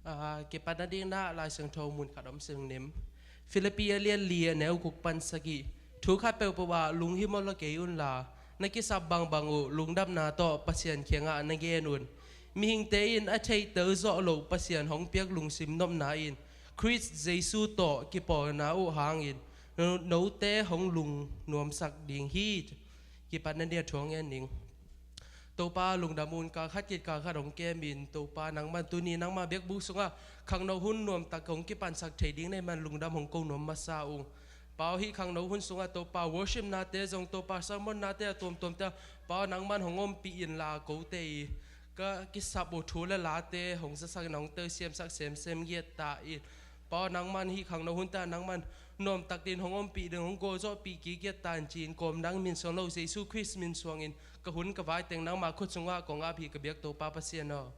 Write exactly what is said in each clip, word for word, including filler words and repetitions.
Aa, kipat nading ah Lai Siangtho mun khat om sing ning. Philippi a lian li a neu guk pan sagih. Thu khat peuhpeuh ah lunghimawh lo kei unla, na kisap bangbang uh lungdamna tawh Pasian kiangah na gen un. Mihingte in a theihtel zawh loh Pasian hong piak lungsim nopna in Khrist Jesu tawh kipawlna uh hangin no-, note hong lungnuamsak ding hi. Kipat nading ah thu hong ngen ning. Topa, lungdam un, kal khat khit kal khat hong kem in, Topa, nangman tuni nangma biakbuk sungah khangno hun nuamtak hong kipansak thei ding na hih man lungdam hong ko nuam masa ung. Pa aw, hih khangno hun sungah Topa, worship nate zong, Topa, sermon nate a tuamtuamte, Pa aw, nangman hong ompih inla, kote i ka kisap uh thu le late hong zasak in, hong telsiamsak semsem ngiat ta in. Pa aw, nangman hih khangno hunte ah nangman nuamtak dingin hong ompih ding, hong gualzawhpih kik ngiat ta in ci-in kawm nang min suang lo Jesu Khrist min suangin ka hun ka vai teng nangma khut sungah kong ap hi, ka biak Topa Pasian aw.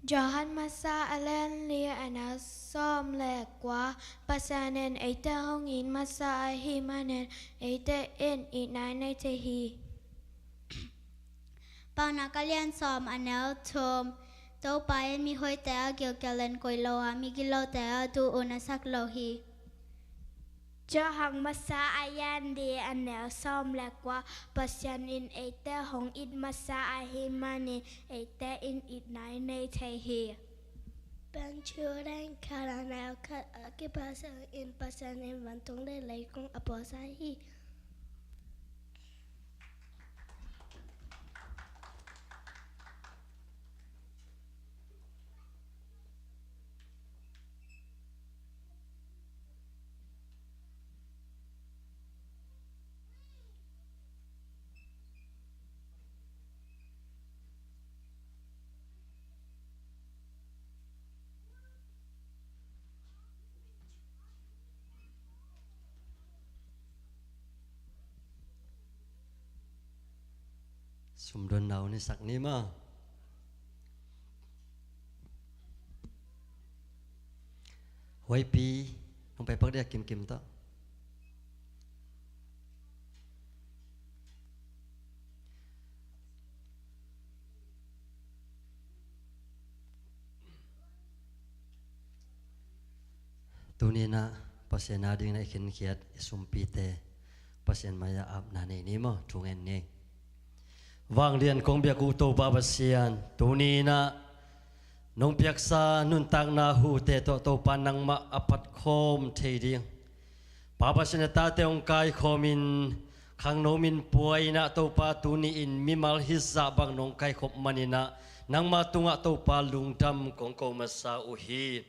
Johan Masa a lian li a neu sawm le kua. Pasian in eite hong it masa ahih manin eite in itna i nei thei hi. Paunak a lian sawm a neu thum. Topa in mihoihte a gilkial in koih lo a, migilote a duh un a sak lo hi. Johan Masa a lian li a neu sawm le kua. Pasian in eite hong it masa ahih manin eite in itna i nei thei hi. Piancil a lian khat a neu khat. A kiphasak in Pasian in vantung le leitung a puaksa hi. Sumdonna hun i sak ni maw. Huaipi, nong pai pak dia kimkim tawh. Tuni-in ah Pasian adingin ah i khinkhiat i sumpite Pasian mai-ah apna nei ni maw, thu ngen ni. Vanglian kong biak uh Topa Pasian, tuni-in ah nong piaksa nuntakna hute tawh Topa nangmah a phatkhawm thei ding, Pa Pasian, na tate hong kaikhawmin khangno min pua-in ah Topa tuni-in mimal hizah bang nong kaikhop manin ah nangma tungah Topa lungdam kong ko masa uh hi.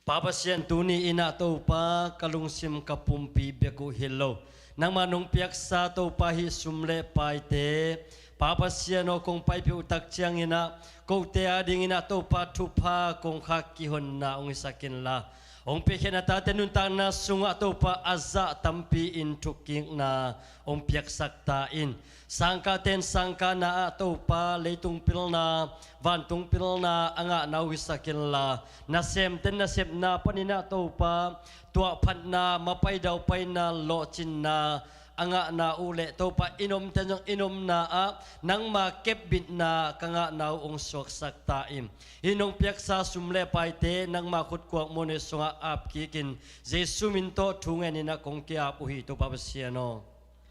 Pa Pasian, tuni-in ah Topa ka lungsim ka pumpi bek uh hi lo, nangma nong piaksa Topa hih sum le paite Pa Pasian aw, kong paipih uh tak ciangin ah kote adingin ah Topa thupha kong khak kihonna hong hisak inla, hong piakhia na tate nuntakna sungah Topa a zah tampi in thukkikna hong piaksak ta in. Sangkahte in sangkahna ah Topa leitung pilna, vantung pilna a ngahna uh hisak inla, nasemte in nasepna panin ah Topa tuahphatna, mapai daupaina, lawhcinna a ngahna uh leh Topa i nomte zong i nomna ah nangma kepbitna ka ngahna uh hong suaksak ta in. Hih nong piaksa sum le paite nangma khutkuak muanhuai sungah apkikin Jesu min tawh thu ngenin ah kong ki-ap uh hi, Topa Pasian aw.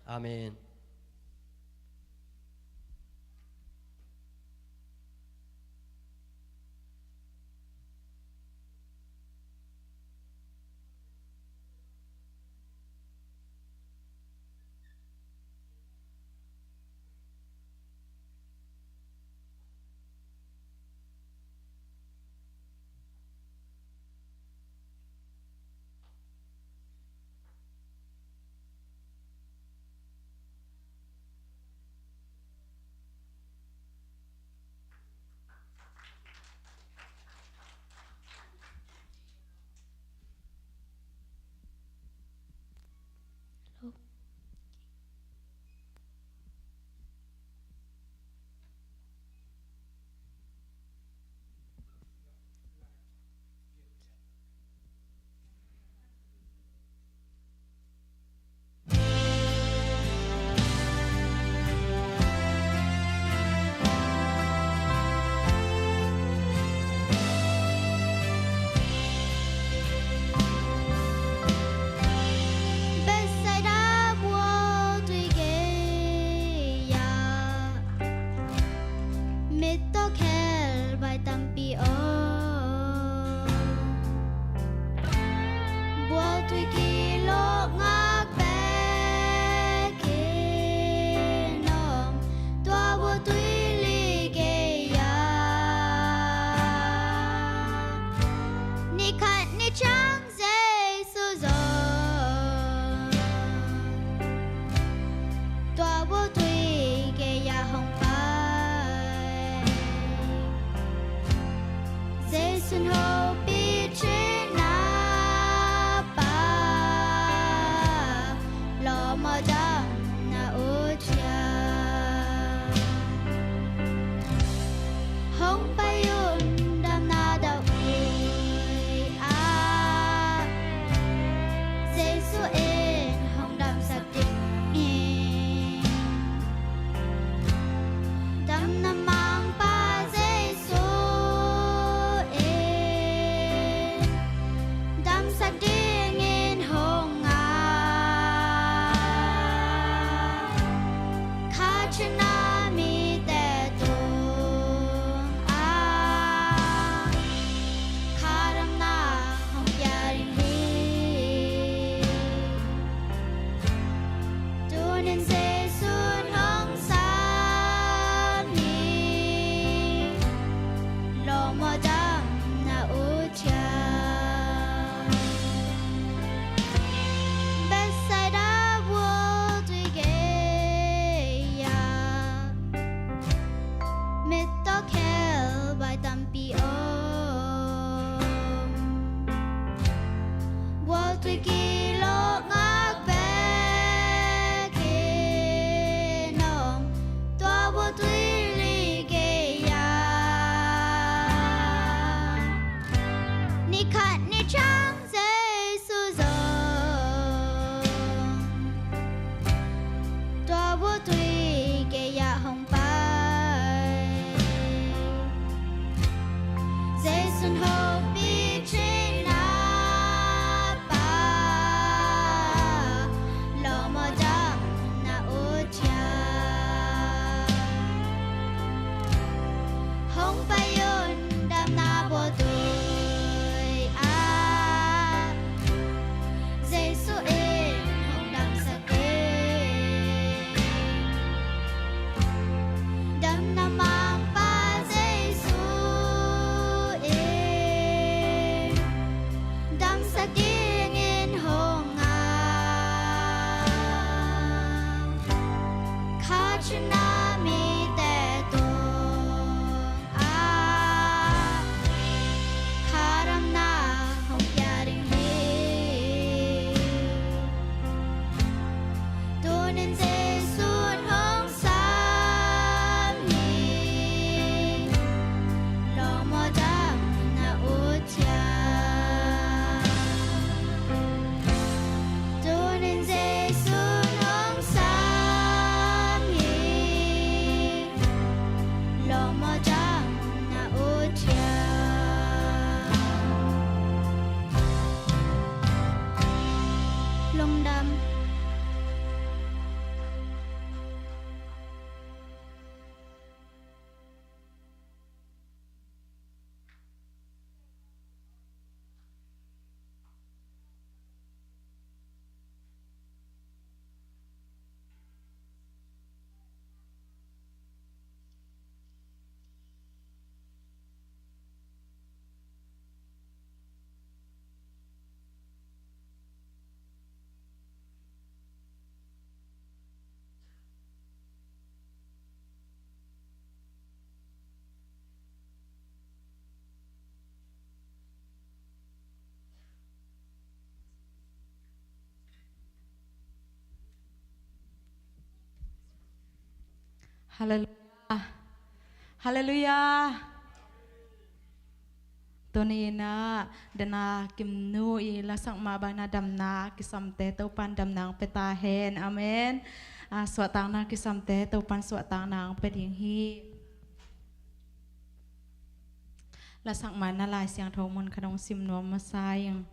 Amen. Jesu'n hopih cihna Pa, lawm aw, damna ut hiam? Hong pai un, damna dauh kul ah, Jesu in hong damsak ding hi. Damna mangpa Jesu in damsak dingin hong ngak. Kha cihna mite tungah kha damna hong pia ding hi. Tunin Jesu'n hong sam hi. Lawm aw, damna ut hiam? Bethsaida bual tui gei-ah mit tawh khelbai tampi om. Bual tui kilawh ngak bekin om tua bual tui li gei-ah ni khat ni ciang Jesu zong tua bual tui gei-ah hong pai. Jesu'n hopih cihna Pa, lawm aw, damna ut hiam? Hong pai un, damna bual tui ah, Jesu in hong damsak ding. Damna mangpa Jesu in damsak dingin hong ngak. Kha cihna mite tungah kha damna hong pia ding hi. Tunin Jesu'n hong sam hi. Lawm aw, damna ut hiam? Tunin Jesu'n hong sam hi. Lawm aw, damna ut hiam? Lungdam. Halleluiah. Halleluiah. Tuni-in ah, Dana Kimnu i lasak mah bangin ah damna kisamte Topa'n damna hong pia ta hen. Amen. Ah, suahtakna kisamte Topa'n suahtakna hong pia ding hi. Lasak mah na Lai Siangtho mun khat hong sim nuam masa ing.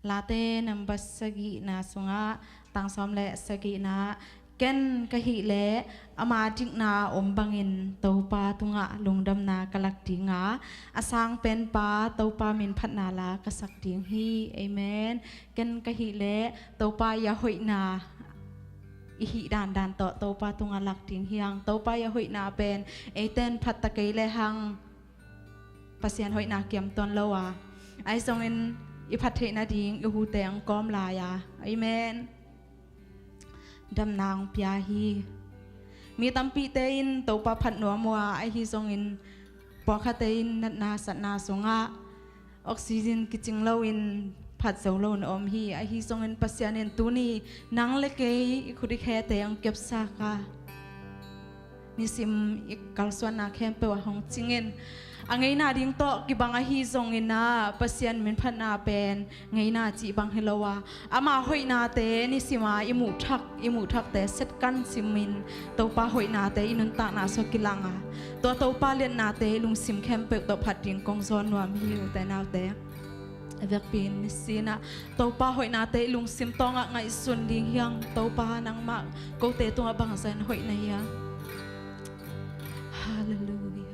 Late number sagihna sungah, tang sawm le sagihna, ken ka hih leh ama dikna om bangin Topa tungah lungdamna ka lak ding a, a sangpenpa Topa min phatna la ka sak ding hi. Amen. Ken ka hih leh Topa i a hoihna i hih dandan tawh Topa tungah lak ding hi hang. Topa i a hoihna pen eite in phat ta kei lehang Pasian hoihna kiam tuan lo a, ahi zongin i phat theih nading i hute hong kawm lai a. Amen. Damna hong pia hi. Mi tampite in Topa phat nuam uh a, ahi zongin pawlkhatte in natna satna sungah Oxygen kicing loin phat zo lo na om hi. Ahi zongin Pasian in tuni nang le kei i khut i khete hong kepsak a, nisim i kalsuanna khempeuh ah hong cingin, a ngeina ding tawh kibang ahi zongin ah, Pasian minphatna pen ngeina cih bang hi lo a, ama hoihnate nisima i muhthak, i muhthakte setkan simin Topa hoihnate i nuntakna sua kilang a, tua Topa liatnate i lungsim khempeuh tawh phat ding kong zawn nuam hi, ute naute. A vekpi in nisinah Topa hoihnate i lungsim tawngah ngaihsun ding hiang. Topa, nangmah kote tungah bangzah in hoih na hiam? Halleluiah.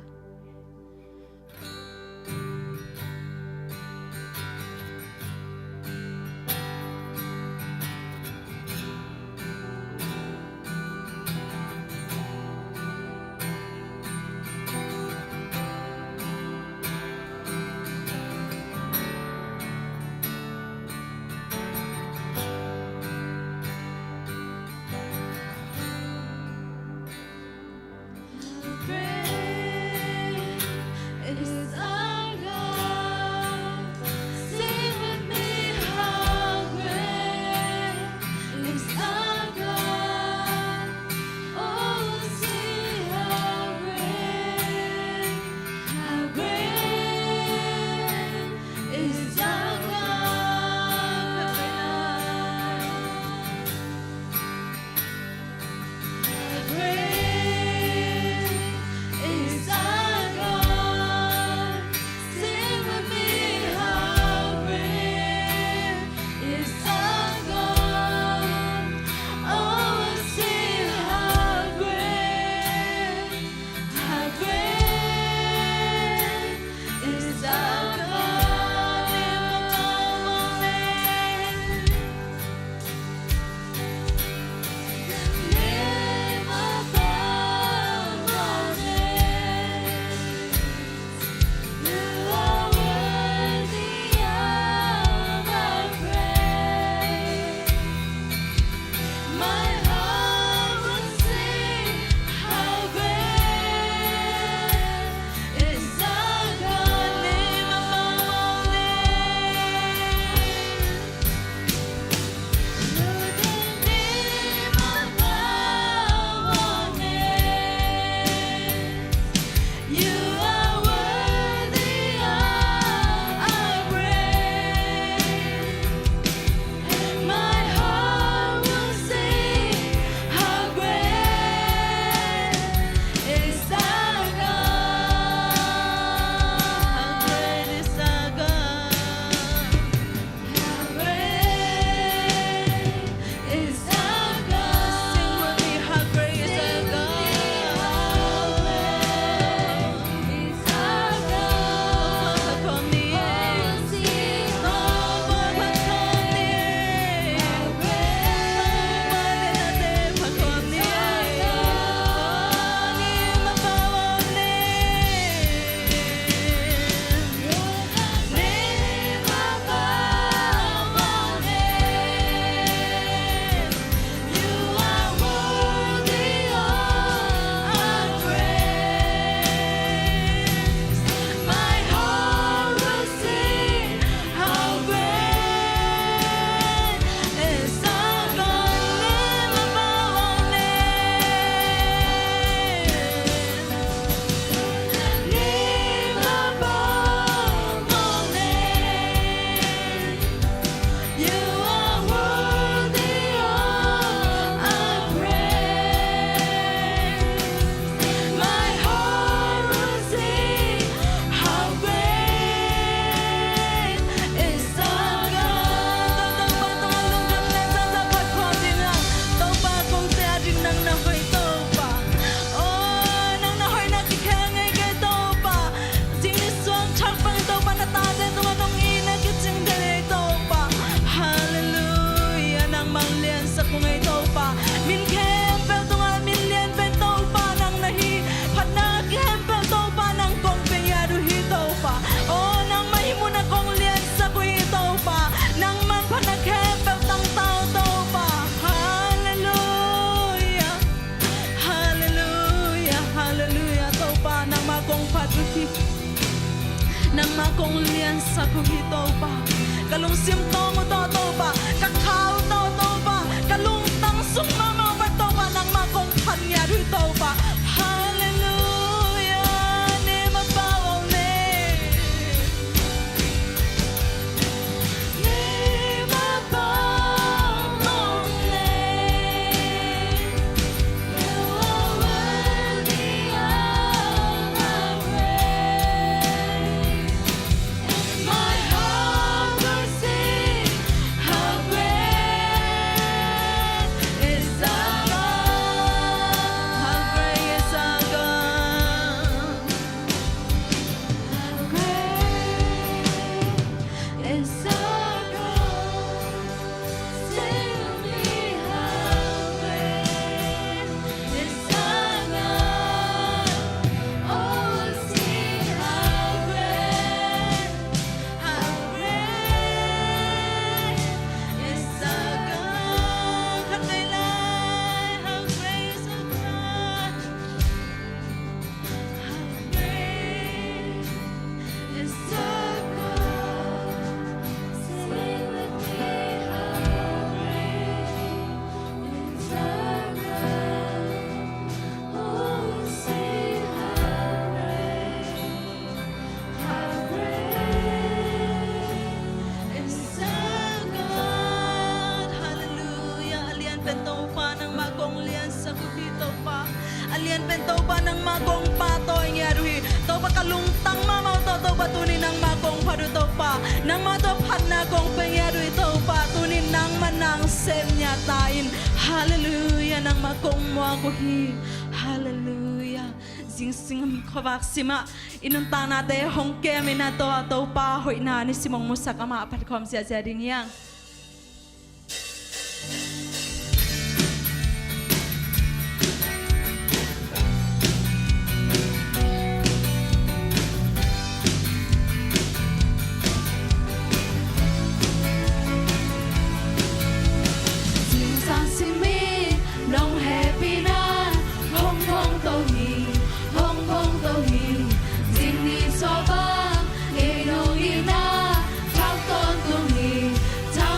Nangmah kong liansak uh hi Topa. Ka lungsim tawng uh tawh Topa, ka kha uh tawh Topa, ka lungtang sung mahmah uh pen Topa, nangmah kong phat ngiat uh hi Topa. Halleluia. Name above all name. Name above all name. You are worthy of our praise. And my heart will sing, how great is our God. How great is our God. How great is our God. Sing with me, how great is our God. Oh, sing, how great, how great is our God. Khat vei lai, how great is our God. How great is our God. Sing with me, how great is our God. Oh, sing, how great, how great is our God. Halleluia. A lian pen Topa, nangmah kong liansak uh hi Topa. A lian pen Topa, nangmah kong pahtawi ngiat uh hi. Topa, ka lungtang mahmah uh tawh Topa, tuni nangmah kong phat uh Topa. Nangmah tawh phatna kong pia ngiat uh hi Topa. Tuni nangmah nang sem ngiat ta in. Halleluia, nangmah kong muak uh hi. Halleluia. Zingsing khuavak simah i nuntaknate hong kem in a, Topa hoihna nisim hong musak, amah phatkhawm ziahziah ding hi hang. Zingsang simin nong hehpihna hong phongto hi, hong phongto hi. Zingni suah bang ngei nong itna thak tawntung hi, thak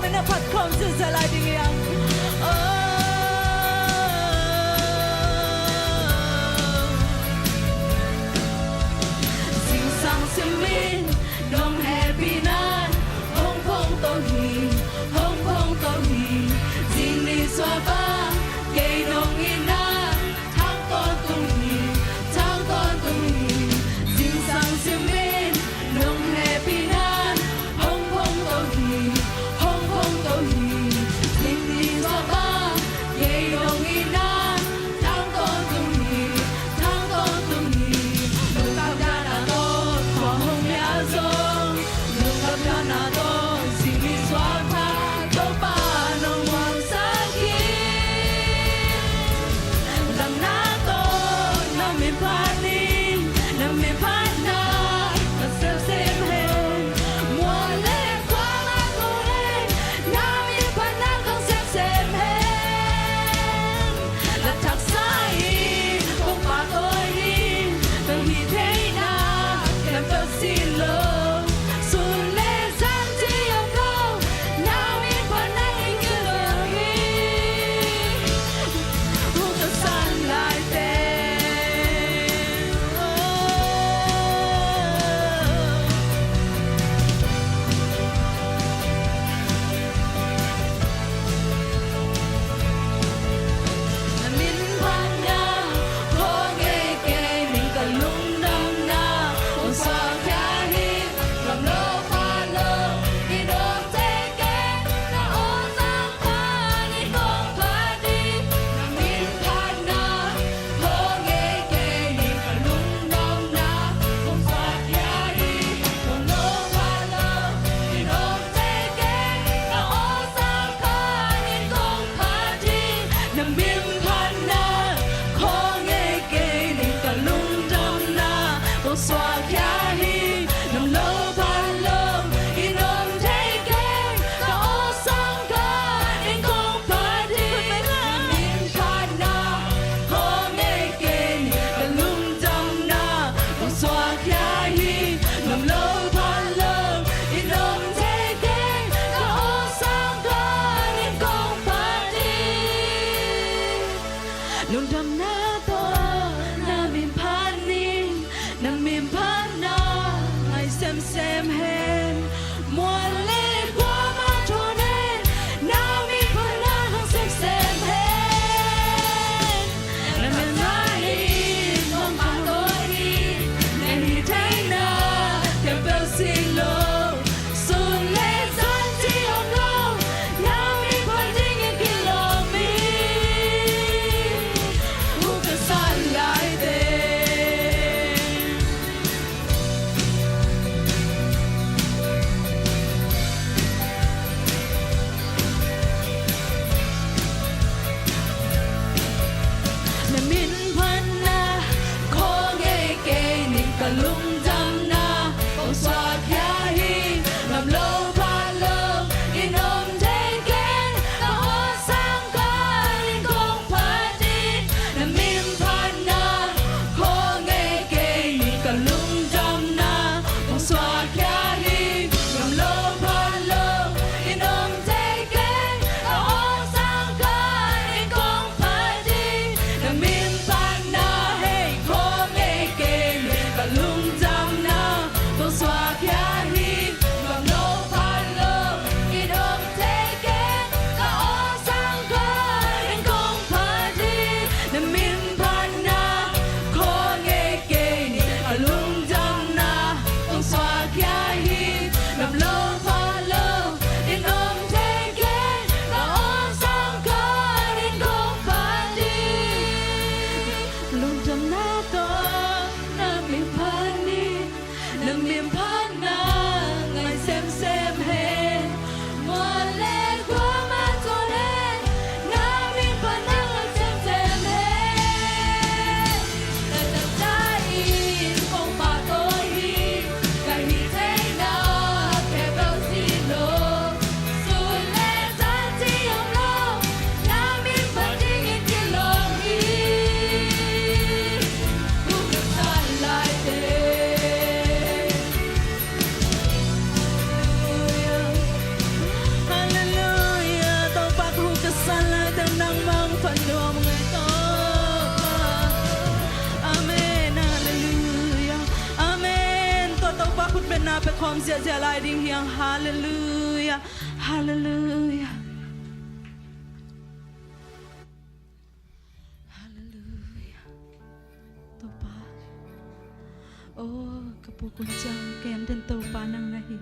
Amen. Na phat khawm zilzial lai ding hi hang. Oh. Zingsang simin nong hehpihna in hong phongto hi, hong phongto hi. Zingni suah bang kei nong itna in thang tawntung hi, thang tawntung hi. Zingsang simin nong hehpihna in hong phongto hi, hong phongto hi. Zingni Khawm ziahziah lai ding hi hang. Halleluiah. Halleluiah. Halleluiah. Topa. O, ka pukun ciang ken den Topa nang na hi.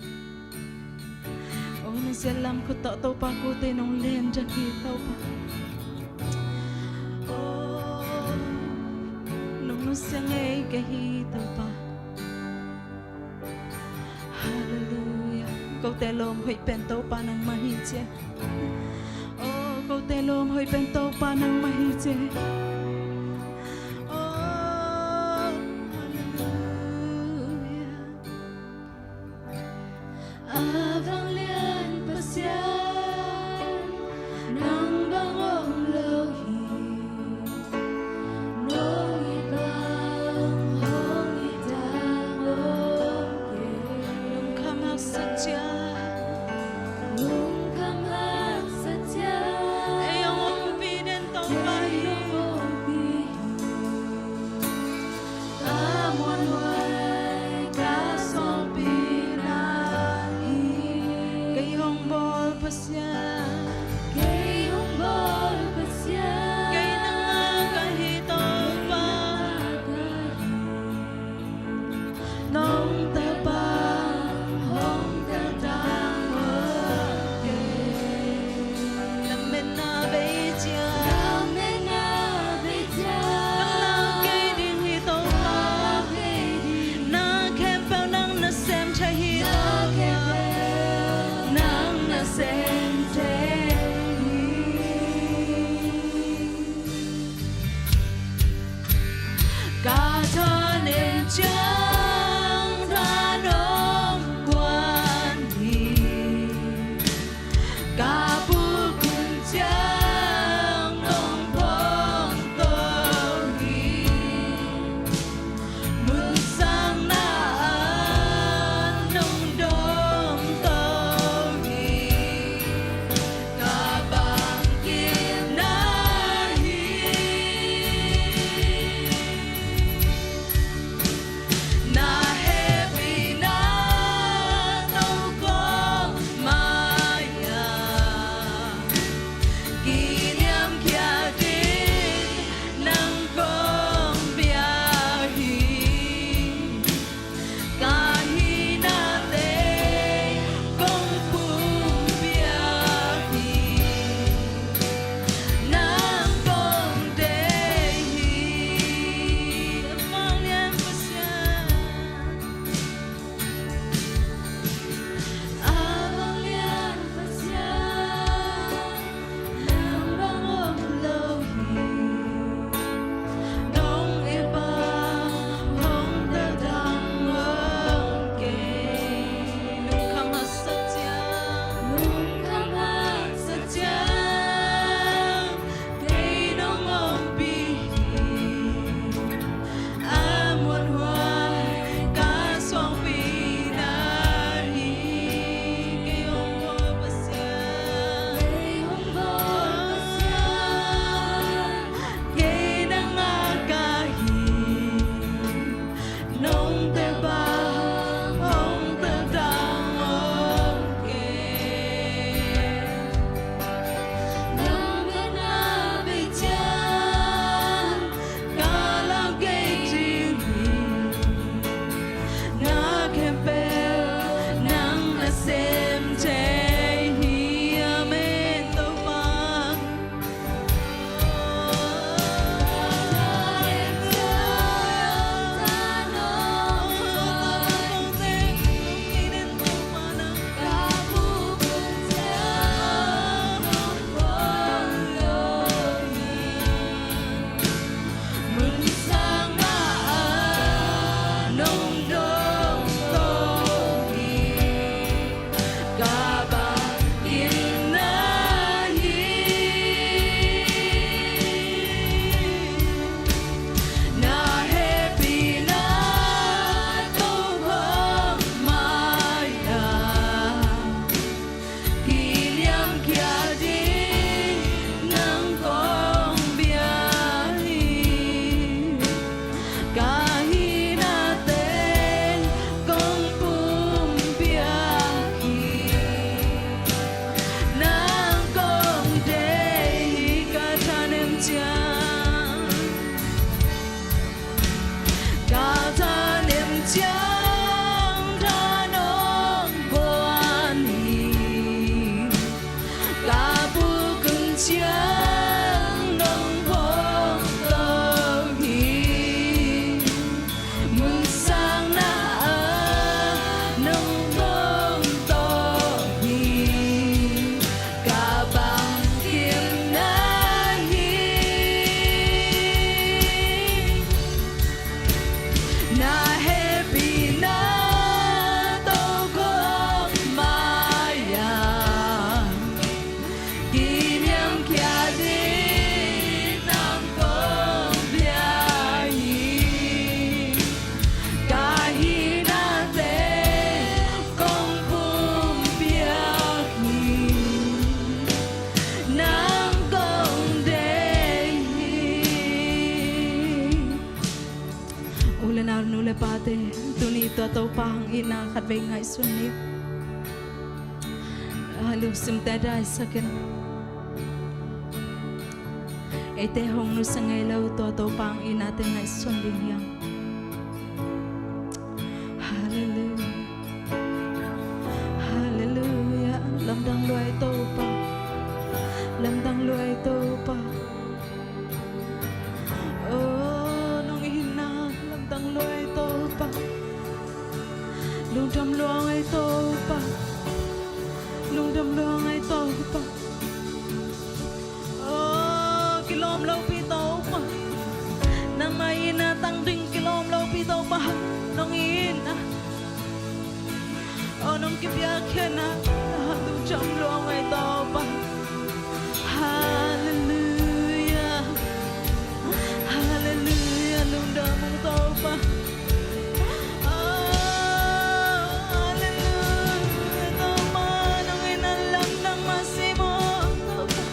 O, na ziat lam khut tawh Topa kote nong len den hi Topa. O, nong nusia ngei ka hi Topa. Halleluiah. Kote lawm hoih pen Topa nangmah hi ci. O, kote lawm hoih pen Topa nangmah hi ci. O, halleluiah. A vanglian Pasian, nang bang om lo hi. Nong it bang hong it dang om kei. Lungkham haksat ciat. Lungkham haksat ciat. Ei hong ompih den Topa hi. Ei hong ompih hi. A muanhuai ka sawlpihna hi. Kei hong bawl Pasian. Kei hong bawl Pasian. Kei nang a ka hi Topa. Nong tapa hong ka tang hong kei. Lametna bei ciat. Lametna bei ciat. Ka lau kei ding hi Topa. Ka lau kei ding. Na khempeuh nang na sem thei hi Topa. Na khempeuh nang na sem thei Tua Topa hong itna khatvei ngaihsun ni. A, lungsimte daisak in. Eite hong nusia ngei lo tua Topa hong itnate ngaihsun ding hi hang. Halleluiah. Halleluiah. Lamdang lua ei Topa. Lamdang lua ei Topa. Oh, nong itna lamdang lua ei Topa. Lungdam lua ei Topa. Lungdam lua ei Topa. Oh, kilawm lopi Topa. Nangmah itna tang ding kilawm lopi Topa. Nong itna. Oh, nong kipiakkhiatna, lungdam lua ei Topa. Halleluiah. Halleluiah, lungdam ung Topa. Oh, halleluiah, Topa, nong itna lamdang mah si maw, Topa.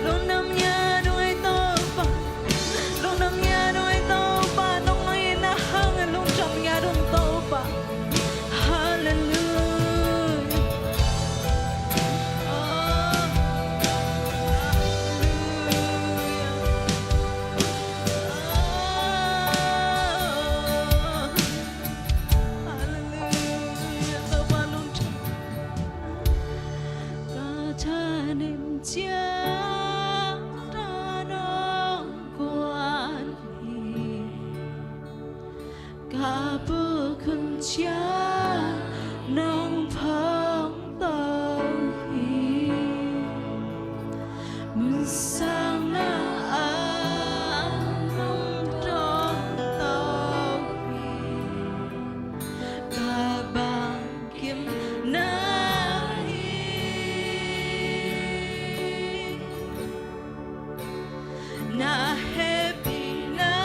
Lungdam ngiat ung ei Topa. Lungdam ngiat ung ei Topa. Nong itna hangin lungdam ngiat ung Topa. Halleluiah. Oh, halleluiah. Oh, halleluiah. Topa lungdam. Ka thanem ciang ta nong kuan hi. Ka puk hun ciang nong phawngto hi. Mun sangna ah nong tawngto hi. Ka bang kim na hi. Na hehpihna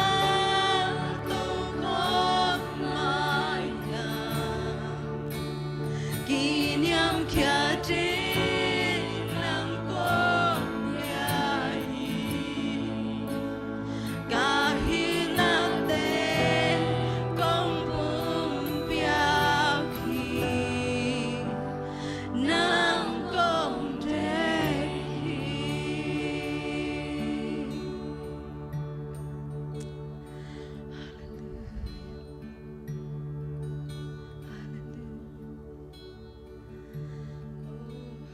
tawh kawm mah hiam? Kiniamkhiat ding nang kong piak hi. Ka hilhnate kong pumpiak hi. Nang kong deih hi. Halleluiah. Halleluiah. Oh, halleluiah. Halleluiah.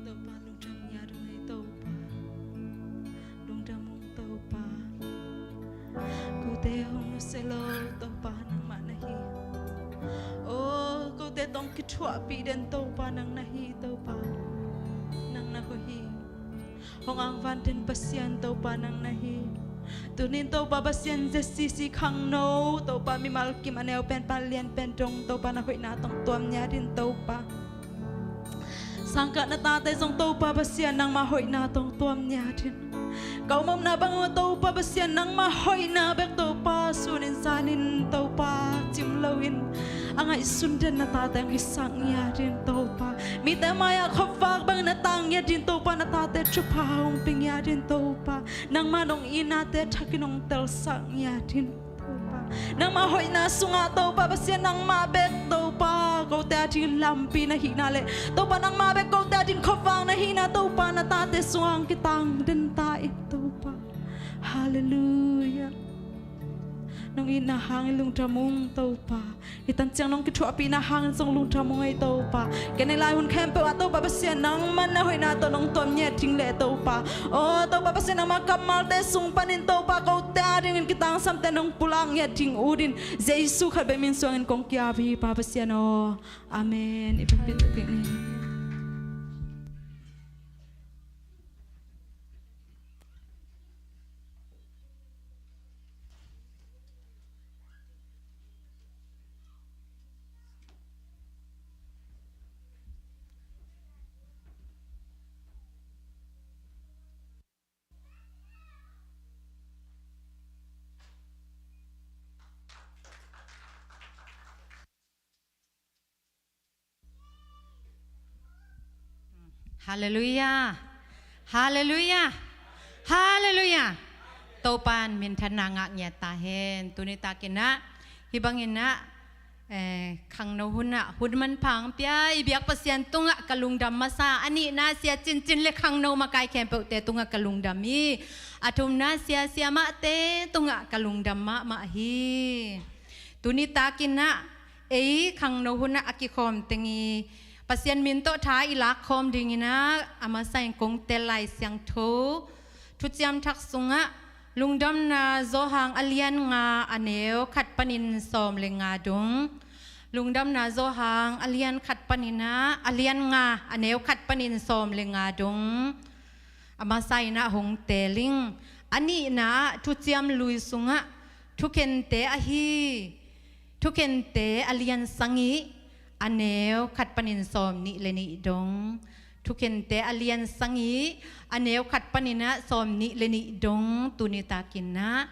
Topa, lungdam ngiat ung ei Topa. Lungdam ung Topa. Kote hong nusia lo Topa nangmah na hi. Oh, kote tawh kithuahpih den Topa nang na hi Topa. Nang na hoih hi. Hong angvan den Pasian Topa nang na hi. Tunin Topa Pasian Z C C khangno Topa mimal kim a neu pen pan lian pen dong Topa na hoihna tawh tuam ngiat in Topa. Sangkah na tate zong Topa Pasian nangmah hoihna tawh tuam ngiat in. Ka um omna bang uh Topa Pasian nangmah hoihna bek Topa sunin zanin Topa cim loin a ngaihsun den na tate hong hisak ngiat in Topa. Mite mai-ah khuavak bangin a tang ngiat in Topa na tate thupha hong pia ngiat in Topa. Nangmah nong itnate thakin hong telsak ngiat in Topa. Nangmah hoihna sungah Topa Pasian nangmah bek Topa kote ading lampi na hihna le Topa nangmah bek kote ading khuavak na hihna Topa na tate sungah hong kitang den ta in Topa. Halleluiah. Nong itna hangin lungdam ung Topa. Hih tan ciang nong kithuahpihna hangin zong lungdam ung ei Topa. Ken ei lai hun khempeuh ah Topa Pasian nangmah na hoihna tawh nong tuam ngiat ding leh Topa. Oh Topa Pasian nangmah kammalte sung panin Topa kote adingin kitangsamte nong pulak ngiat ding ut in Jesu khat bek min suangin kong ki-ap hi Pa Pasian aw. Amen. I pumpi tuk ding ni. Halleluiah. Halleluiah. Halleluiah. Topan minthanna ngah ngiat ta hen. Tuni takin ah hih bangin ah, eh, khangno hun ah hun manpha hong pia i biak Pasian tungah ka lungdam masa, a nihna sia cincin le khangno makai khempeuhte tungah ka lungdam hi. A thumna sia siamahte tungah ka lungdam mahmah hi. Tuni takin ah ei khangno hun ah a kikhawm teng i Pasian min tawh tha i lakkhawm dingin ah, a masa in kong tel Lai Siangtho Thuciam Thak sungah Lungdamna Johan a lian nga a neu khat panin sawm le nga dong. Lungdamna Johan a lian khat panin ah, a lian nga a neu khat panin sawm le nga dong. A masa in ah hong teel ing. A nihna ah Thuciam Lui sungah Thukhente ahi, Thukhente a lian sagih a neu khat panin sawm nih le nih dong. Thukhente a lian sagih a neu khat panin ah sawm nih le nih dong. Tuni takin ah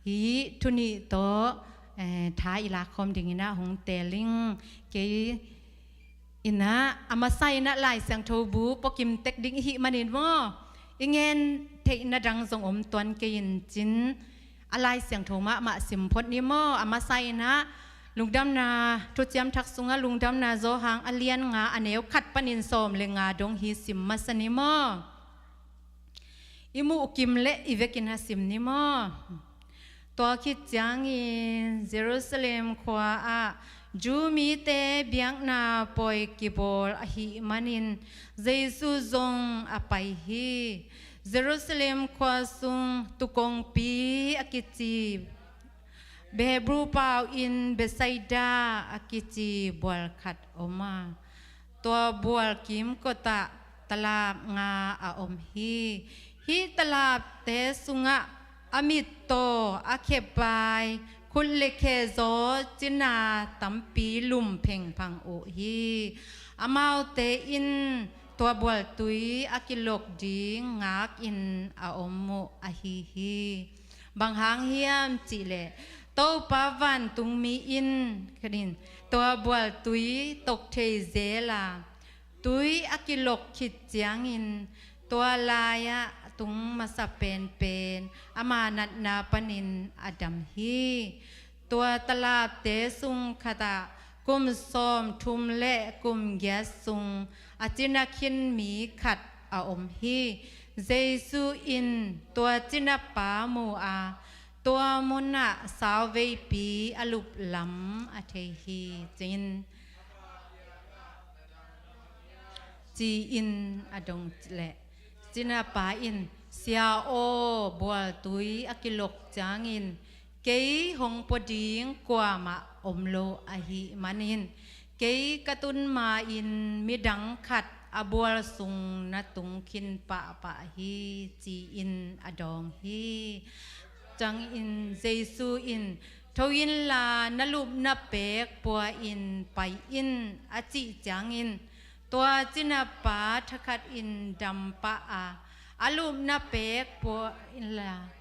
hih thu nih tawh, eh, tha i lakkhawm dingin ah hong teel ing. Kei in ah a masa in ah Lai Siangtho bu puakim tek ding i hih manin maw, i ngen theihna dang zong om tuan kei in cin, a Lai Siangtho mahmah sim phot ni maw. A masa in ah Lungdamna Thuciam Thak sungah Lungdamna Johan a lian nga a neu khat panin sawm le nga dong hi sim masa ni maw. I muh kim leh i vekin a sim ni maw. Tua khit ciangin Jerusalem khua ah Jew mite biakna pawi kibawl ahih manin Jesu zong a pai hi. Jerusalem khua sung Tuu Kongpi a kici, Hebrew pau in Bethsaida a kici bual khat om a, tua bual kimkot ah talap nga a om hi. Hih talapte sungah a mittaw, a khebai, khut le khe zaw cina tampi lum phengphang uh hi. Amaute in tua bualtui a kilok ding ngakin a om uh ahi hi. Bang hang hiam cihleh Topa vantungmi in, khanin, tua bualtui tok thei zel a, tui a kilok khit ciangin tua lai-ah tung masa penpen ama natna panin a dam hi. Tua talapte sung khatah kum sawmthum le kum giat sung a cina khin mi khat a om hi. Jesu in tua cinapa mu a, tua munah sauveipi a lup lam a thei hi, ci-in, ci-in a dong leh cinapa in, "Sia aw, bualtui a kilok ciangin kei hong pua ding kuamah om lo ahih manin, kei ka tun ma-in midang khat a bual sung na tung khin pahpah hi," ci-in a dawng hi. Ciangin Jesu in, "Tho inla, na lupna peek pua-in pai in," a cih ciangin tua cinapa thakhatin dam pah a, a lupna peek pua inla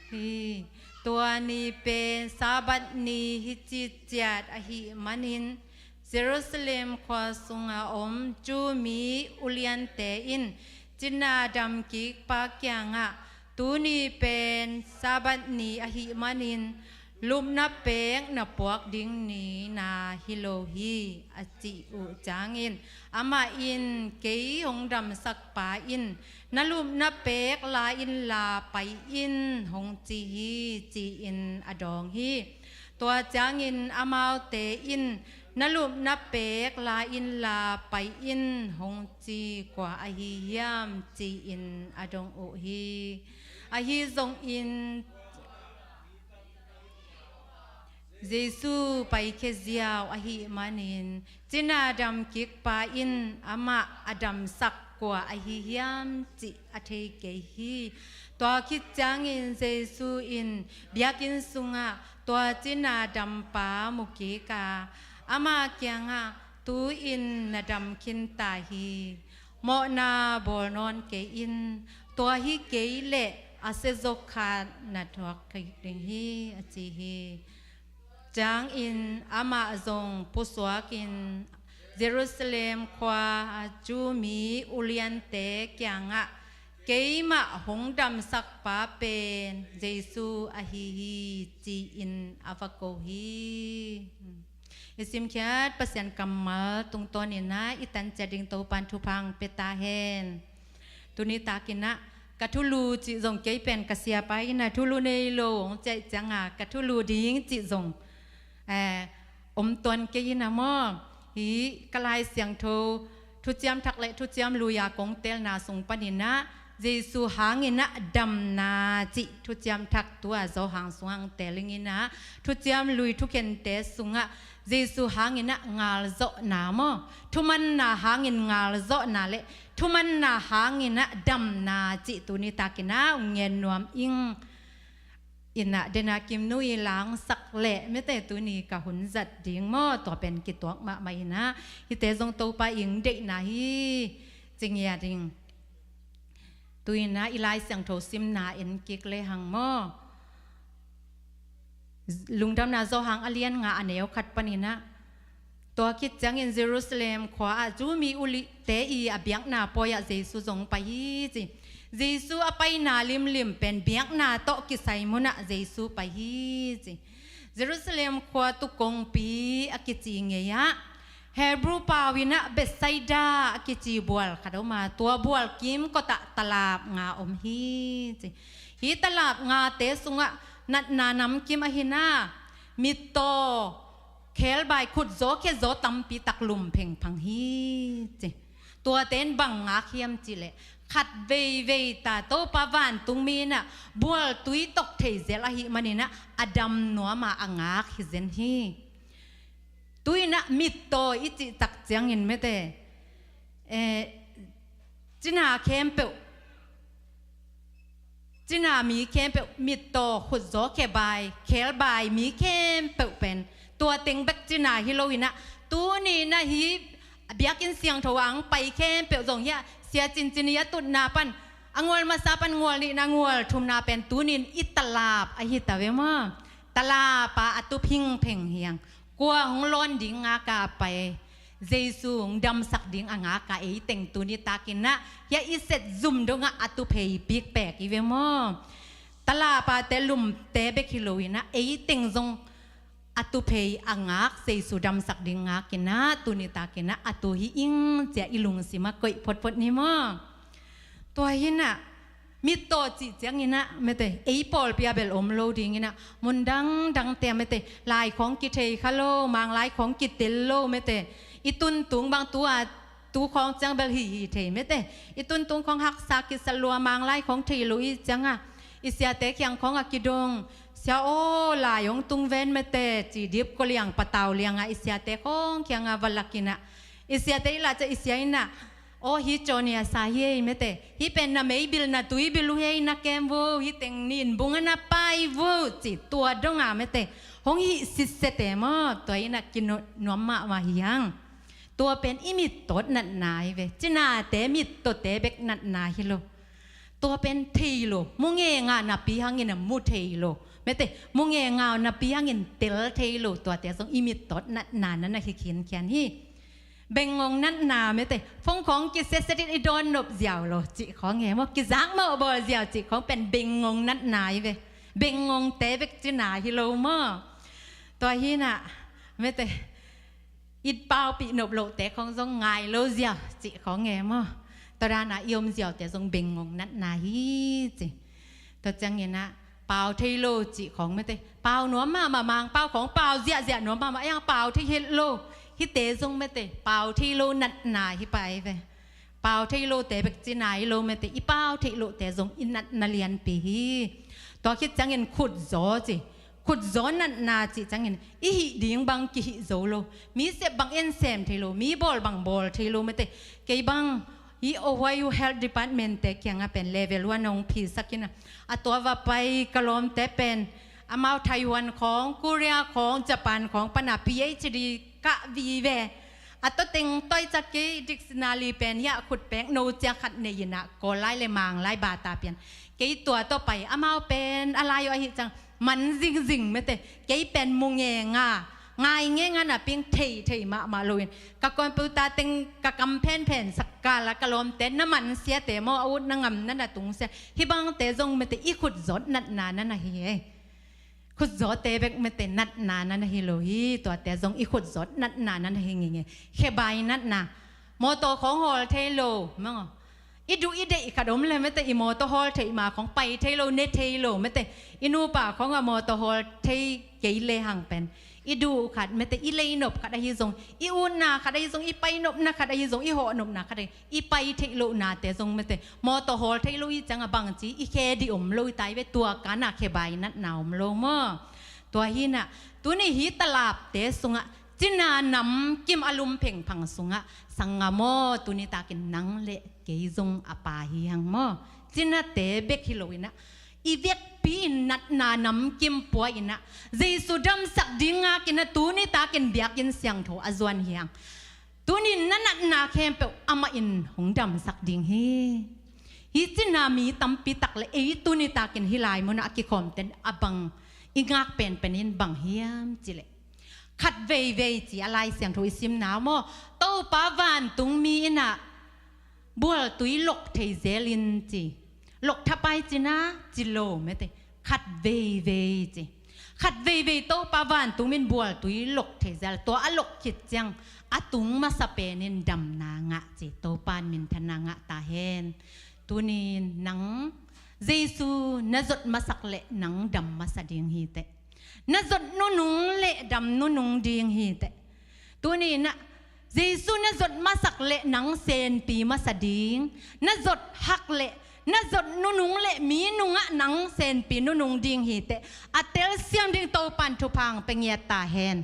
hi. Tua ni pen Sabbath ni hi citciat ahih manin Jerusalem khua sunga om Jew mi uliante in cina damkikpa kiangah, "Tuni pen Sabbath ni ahih manin lupna peek na puak ding ni na hi lo hi," a cih uh ciangin amah in, "Kei hong damsakpa in, 'Na lupna peek la inla pai in,' hong ci hi," ci-in a dawng hi. Tua ciangin amaute in, "'Na lupna peek la inla pai in,' hong ci kua ahi hiam?" ci-in a dong uh hi. Ahi zongin Jesu paikhia ziau ahih manin cina damkikpa in amah a damsak kua ahi hiam cih a thei kei hi. Tua khit ciangin Jesu in biakinn sungah tua cina dampa mu kik a, ama kiangah, "Tu-in na dam khin ta hi. Mawhna bawl nawn kei in, tua hi kei leh a siazaw khat na thuak kik ding hi," a ci hi. Ciangin amah zong pusuakin Jerusalem khua a Jew mi uliante kiangah Keimah hong damsakpa pen Jesu ahi hi, ci-in a va ko hi. I simkhiat Pasian kammal tungtawnin ah i tan ciat ding Topan thupha hong pia ta hen. Tuni takin ah ka thulu cih zong kei pen ka siapa in ah thulu nei lo hong ciah ciangin ka thulu ding cih zong, eh, om tuan kei in ah maw. Hih ka Lai Siangtho Thuciam Thak le Thuciam Lui-a kong teelna sung panin ah Jesu hangin ah damna cih Thuciam Thak, tua Johan sungah hong teel ing in ah, Thuciam Lui thukhente sungah Jesu hangin ah ngalzawhna maw, thumanna hangin ngalzawhna le thumanna hangin ah damna cih tuni takin ah hong gen nuam ing. In ah, den a Kimnu i langsak leh mete tuni ka hun zat ding maw, tua pen kituak mahmah in ah, hihte zong Topa i hong deihna hi ci ngiat ing. Tu-in ah i Lai Siangtho simna en kik lehang maw, Lungdamna Johan a lian nga a neu khat panin ah, tua khit ciangin Jerusalem khua-ah Jew mi ulite i a biakna pawi-ah Jesu zong pai hi ci. Jesu a paina limlim pen biakna tawh kisai munah Jesu pai hi ci. Jerusalem khua tu kongpi a kici ngei-ah Hebrew pau in ah Bethsaida a kici bual khat om a, tua bual kimkotah talap nga om hi ci. Hih talap ngate sungah natna namkim ahi na, mittaw, khebai, khutzaw khezaw tampi tak lum phengphang hi ci. Tuate in bang ngak hiam cih leh, khat veivei ta Topa vantungmi in ah bual tui tawh theizel ahih manin ah a dam nuam a, a ngak hi zen hi. Tu-in ah mittaw i cih tak ciangin mete, eh, cina khempeuh, cina mi khempeuh, mittaw, khutzaw khebai, khebai mi khempeuh pen tua teng bek cina hi lo in ah, tuni in ah hih biakinn siangtho ah hong pai khempeuh zong hi a, sia cincin i a tutna pan, a ngual masa pan ngual nihna ngual thumna pen tuni in i talap ahi ta ve maw. Talap a a tu phingpheng hi hang. Kua hong lawn ding ngak a pai, Jesu hong damsak ding a ngak a, ei teng tuni takin ah hih a i set zum dongah a tu phei pikpek i ve maw. Talap a te lumte bek hi lo in ah, ei teng zong a tu phei a ngak, Jesu damsak ding ngak in ah, tuni takin ah a tu hi ing ci-a i lungsim ah koih photphot ni maw. Tua hi in ah, mittaw cih ciangin ah mete, ei pawlpi ah bel om lo ding in ah, mun dangdangte ah mete, lai khawng kithei kha lo, Manglai khawng kitel lo mete, i tuntung bang tu a, tu khawng ciang bel hih hih thei mete, i tuntung khawng haksa kisa lua, Manglai khawng thei lo i ciang a, i siate kiang khawng a kidong, sia aw, lai hong tung ven mete, ci dip ko liang patau liang a, i siate khawng kiang a va lak in ah, i siate i lak ciang i sia in ah, aw, hih caw ni a sa hi ei mete, hih pen na meibil na tuibil uh hi ei, na kem vo, hih teng nin bung a na pai vo, ci tua dong a mete, hong hih sitset e maw, tua in ah kinuam mahmah hi hang. Tua pen i mittawt natna hi ve. Cinate mittawte bek natna hi lo. Tua pen thei lo. Mu ngenga napi hangin a mu thei lo. Mete, mu ngenga napi hangin tel thei lo. Tuate zong i mittawt natna na na hi khinkhian hi. Bengngong natna mete, phone khawng kisetset in i dawn nop ziau lo cih khawng e maw, kizak mawh bawl ziau cih khawng pen bengngong natna hi ve. Bengngongte bek cina hi lo maw. Tua hi in ah mete, i paupih nop lohte khawng zong ngai lo ziau cih khawng e maw. Tua dan a i om ziaute zong bengngong natna hi ci. Tua ciangin ah pau thei lo cih khawng mete, pau nuam mahmah, Mangpau khawng pau ziahziah nuam mahmah, a iang pau thei het lo. Hihte zong mete, pau thei lo natna hi pai ve. Pau thei lote bek cina hi lo mete, i pau thei lohte zong i natna lianpi hi. Tua khit ciangin khutzaw ci. Khutzaw natna cih ciangin i hih ding bang kihih zo lo, mi sep bang en sem thei lo, mi bawl bang bawl thei lo mete. Kei bang hih Ohio Health Department te kiangah pen level one hong phisak in ah, a tua va pai ka lawmte pen amau Taiwan khawng, Korea khawng, Japan khawng pan a PhD kah vive. A tua teng toi ciang kei dictionary pen hih a khutpek no ciang khat nei in ah, Kawllai le Manglai bata pian. Kei tua tawh pai, amau pen a lai uh ahih ciang man zingzing mete. Kei pen mu ngenga Ngai nge nga na ping thei thei mahmah loin ka computer teng ka kam phenphen sak kala ka lawmte na man siate maw, a ut na ngam na na tung sia. Hih bangte zong mete i khut zawt natna na na hi e. Khut zawte bek mete natna na na hi lo hi. Tuate zong i khut zawt natna na na hi ngenge. Khebai natna. Mawtaw khawng hawl thei lo maw. I duh i deih khat om le mete i mawtaw hawl theih ma khawng pai thei lo, ne thei lo mete. I nupa khawng a mawtaw hawl thei kei le hang pen i duh khat mete, i lei nop khat ahi zong, i utna khat ahi zong, i pai nopna khat ahi zong, i hawh nopna khat ahi, i pai theih lohnate zong mete mawtaw hawl thei lo i ciang a bangci i khe dih om lo i tai ve. Tua kana khebai natna om lo maw. Tua hi na, tuni hi talapte sungah cina namkim a lum phengphang sungah sangam aw, tuni takin nang le kei zong a pa hi hang maw. Cinate bek hi lo inah, i vekpi in natna namkim pua inah, Jesu damsak ding ngak inah tuni takin biakinn siangtho a zuan hi hang. Tuni na natna khempeuh amah in hong damsak ding hi. Hi cina mi tampi tak le ei tuni takin hi lai munah a kikhawmten a bang i ngak penpen in bang hiam cileh. Khat veivei ci a Lai Siangtho i simna maw, Topa vantungmi inah bualtui lok thei zelin ci. Lok thapai cina ci lo mete. Khat veivei ci. Khat veivei Topa vantungmi in bualtui lok thei zel. Tua a lok khit ciang a tung masa penin damna ngah ci. Topa in minthanna ngah ta hen. Tunin nang Jesu na zot masak leh nang dam masa ding hi teh. Na zot nunung leh dam nunung ding hi teh. Tuni inah Jesu na zot masak leh nang senpi masa ding. Na zot hak leh, na zot nunung leh mi nungah nang senpi nunung ding hi teh. A telsiam ding Topan thupha hong pia ngiat ta hen.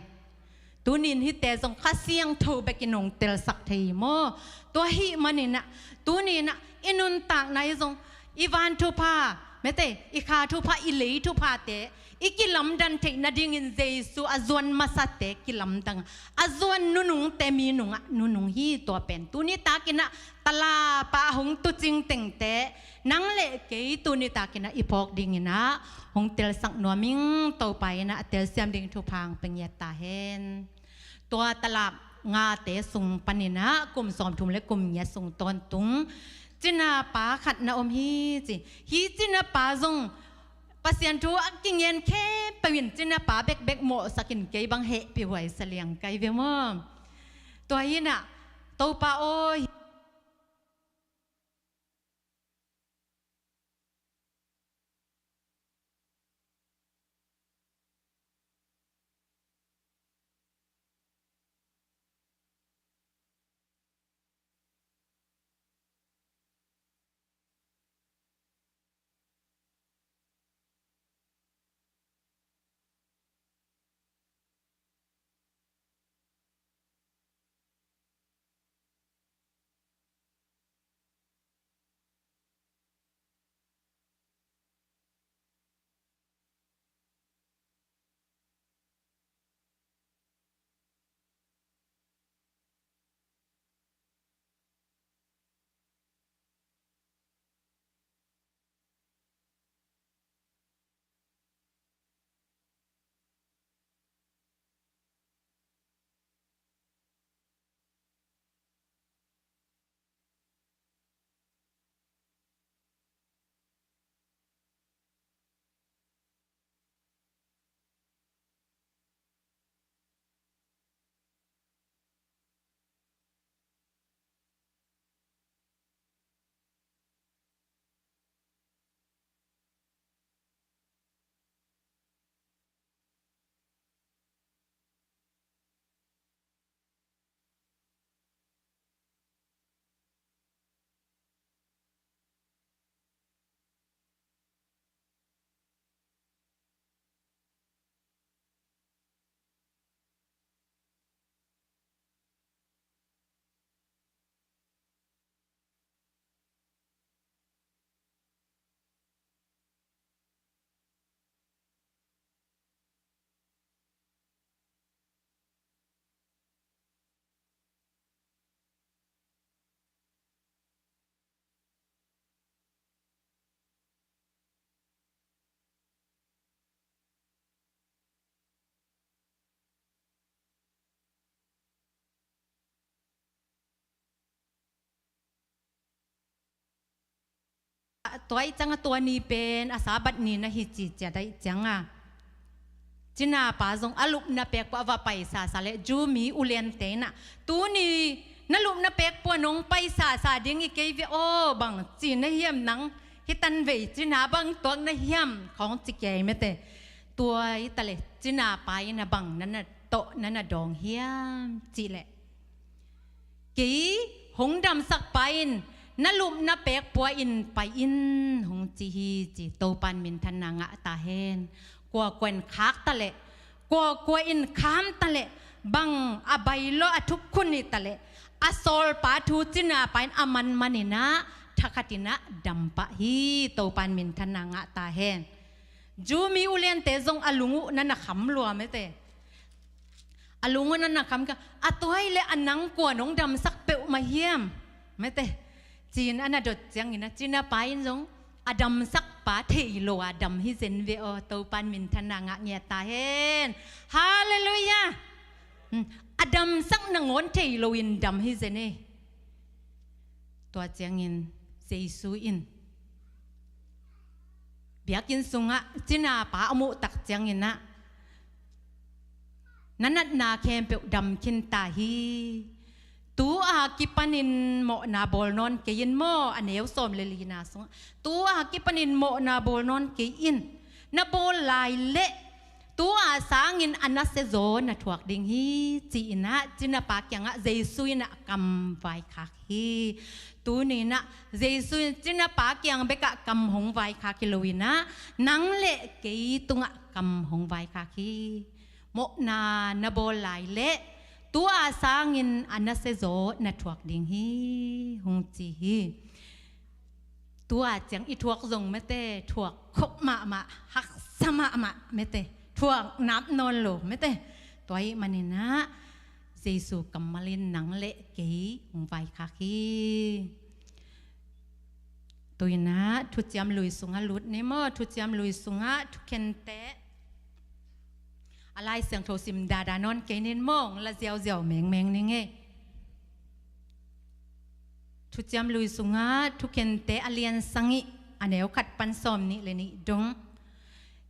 Tunin hihte zong Kha Siangtho bekin hong telsak thei hi maw. Tua hih maninah tuninah i nuntakna hi zong i van thupha mete, i kha thupha, i lei thuphate i kilamdan theih nadingin Jesu a zuan masate kilamdang, a zuan nunungte mi nungah nunung hi. Tua pen tuni takinah talapa hong tucing tengte nang le kei tuni takinah i phawk dinginah hong telsak nuam ing. Topa inah a telsiam ding thupha hong pia ngiat ta hen. Tua talap ngate sung paninah kum sawmthum le kum ngiat sung tawntung cinapa khat na om hi ci. Hi cinapa zong Pasian thu a kingen khempeuh in cinapa bekbek mawhsakin kei bang hehpih huai sa liang kai ve maw. Tua hinah Topa aw, tua ih ciangah tua ni pen a Sabbath ni na hi ci ciat ahih ciangah cinapa zong a lupna pekpua a va paisasa leh Jew mi uliante inah tuni na lupna pekpua nong paisasa ding hi kei ve aw bang ci na hiam, nang hi tan vei cina bang tuak na hiam khawng ci kei mete. Tua hi taleh cinapa inah bang na na tawh na na dawng hiam cihleh kei hong damsakpa in na lupna pekpua in pai in hong ci hi ci. Topan minthanna ngah ta hen. Kuakua in khak taleh, kuakua in kham taleh, bang a bailo a thukhun hi taleh a sawlpa thu cinapa in a manman inah thakhat inah dampah hi. Topan minthanna ngah ta hen. Jew mi uliante zong a lung uh na na kham lua mete. A lung uh na na kham ka, a tua hi leh a nang kua nong damsak peuhmah hiam mete. Cin a na dot ciangin a cinapa in zong a damsakpa thei lo a dam hi zen ve aw. Topan minthanna ngah ngiat ta hen. Halleluiah. A damsak nangawn thei loin dam hi zen e. Tua ciangin Jesu in biakinn sungah cinapa a muhtak cianginah na natna khempeuh dam khinta hi. Tu a kipanin mawhna bawl nawn kei in maw, a neu sawm le lina sungah tu a kipanin mawhna bawl nawn kei in. Na bawl lai leh tu a sangin a nasia zaw na thuak ding hi ci-inah cinapa kiangah Jesu inah kam vaikhak hi. Tuni inah Jesu in cinapa kiang bekah kam hong vaikhak hi lo inah nang le kei tungah kam hong vaikhak hi. Mawhna na bawl lai leh tu a sangin a nasia zaw na thuak ding hi hong ci hi. Tu a ciang i thuak zong mete, thuak khop mahmah, haksa mahmah mete, thuak nap nawn lo mete. Tua ih maninah Jesu kammal in nang le kei hong vaikhak hi. Tuinah thuciam lui sungah lut ni maw, thuciam lui sungah thukhente a Lai Siangtho sim dada nawn kei nin maw, la ziauziau mengmeng ni ngei. Thuciam lui sungah thukhente a lian sagih a neu khat pan sawm nih le nih dong.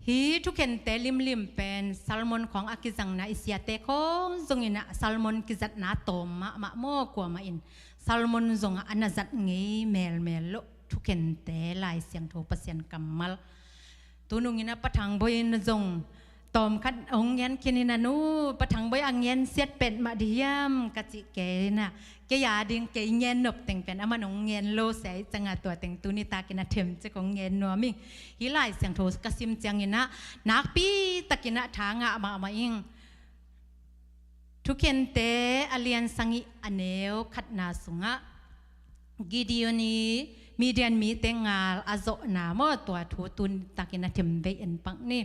Hih thukhente limlim pen Solomon khawng a kizangna i siate khawng zonginah Solomon kizatna tawm mahmah maw, kuamah in Solomon zongah a na zat ngei melmel loh thukhente Lai Siangtho Pasian kammal. Tunungin a Pa Thang Bawi in zong tawmkhat hong ngen khin in a nu, Pa Thang Bawi a ngen siat pen mah di hiam ka cih kei inah kei a ding kei ngen nop teng pen aman hong ngen lo sia ih ciangah tua teng tuni takin a themcik hong ngen nuam ing. Hih Lai Siangtho ka sim cianginah nakpi takinah tha ngah mahmah ing. Thukhente a lian sagih a neu khatna sungah Gideon ih Midian mite ngal a zawhna maw, tua thu tun takin a themvei en pak ni.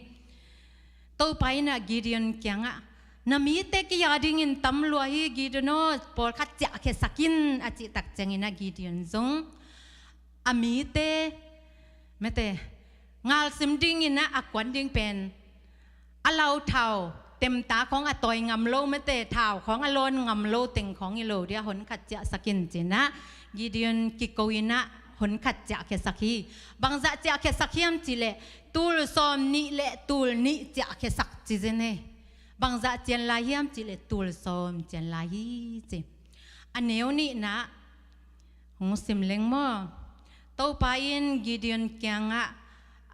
Topa inah Gideon kiangah na mite kei a dingin tam lua hi Gideon aw, pawlkhat ciahkhiasak in a cih tak cianginah Gideon zong a mite mete ngalsim dinginah a kuan ding pen a lau thau temta khawng a tawi ngam lo mete, thau khawng a lawn ngam lo teng khawng hi lo dia hon khat ciahsak in cinah Gideon kiko inah hon khat ciahkhiasak hi. Bangzah ciahkhiasak hiam cihleh tul sawm nih le tul nih ciahkhiasak ci zen hi. Bangzah cian lai hiam cihleh tul sawm cian lai hi ci. A neu nihna hong sim leng maw. Topa in Gideon kiangah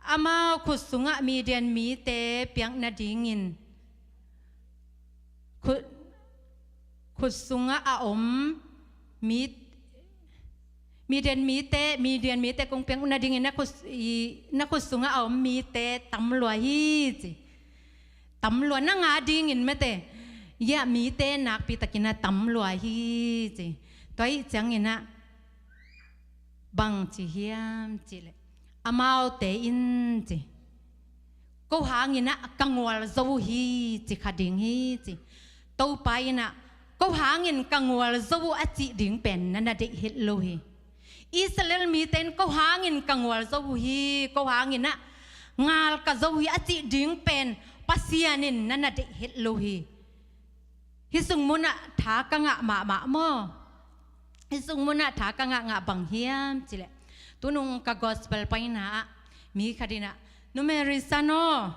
amau khut sungah Midian mite piak nadingin khut, khut sungah a om mi, Midian mite, Midian mite kong piak nadingin na khut, i, na khut sungah a om mite tam lua hi ci. Tam lua na ngah dingin mete. Ia mite nakpi takinah tam lua hi ci. Tua ih cianginah bang ci hiam cihleh amaute in ci, ko hanginah ka ngual zo uh hi ci kha ding hi ci. Topa inah ko hangin ka ngual zo uh a cih ding pen na na deih het lo hi. Israel mite in ko hangin ka ngual zo uh hi, ko hanginah ngal ka zo uh hi a cih ding pen Pasian in na na deih het lo hi. Hih sung munah tha ka ngah mahmah maw. Hih sung munah tha ka ngahngah bang hiam cihleh Tunung ka gospel paina ah mi khat in ah, Nu Mary San aw,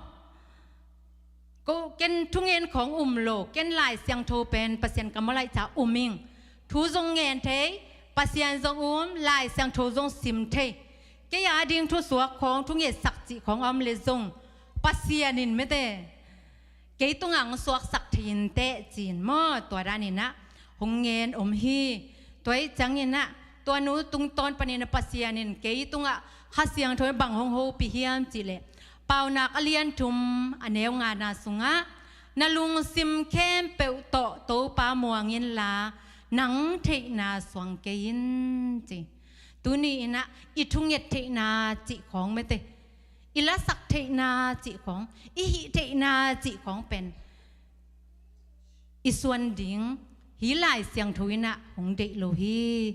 ko ken thungen khawng um lo, ken Lai Siangtho pen Pasian ka mawh laih ciang um ing. Thu zong ngen thei, Pasian zong um, Lai Siangtho zong sim thei. Kei a ding thusuak khawng, thungetsak cih khawng a om leh zong Pasian in mete kei tungah hong suaksak thei inteh ci-in maw, tua dan in ah hong ngen om hi. Tua ahih ciangin ah tua nu tungtawn panin ah Pasian in kei tungah Kha Siangtho in bang hong hopih hiam cih leh, Paunak a lian thum a neu ngana sungah, "Na lungsim khempeuh tawh Topa muang inla, nang theihna suang kei in," ci. Tuni in ah i thunget theihna cih khawng mete, i lasak theihna cih khawng, i hih theihna cih khawng pen i suan ding hih Lai Siangtho in ah hong deih lo hi.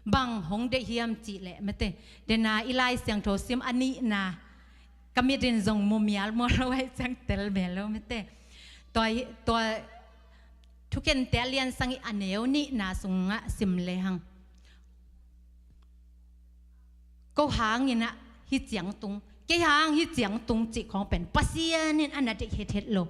Bang hong deih hiam cih leh mete, dena i Lai Siangtho sim a nihna, ka mit in zong mu mial mual lo ahih ciang tel mel lo mete. Tua, tua Thukhen te a lian sagih a neu nihna sungah sim lehang, ko hangin ah hih ciang tung, kei hang hih ciang tung cih khawng pen Pasian in a na deih hethet lo.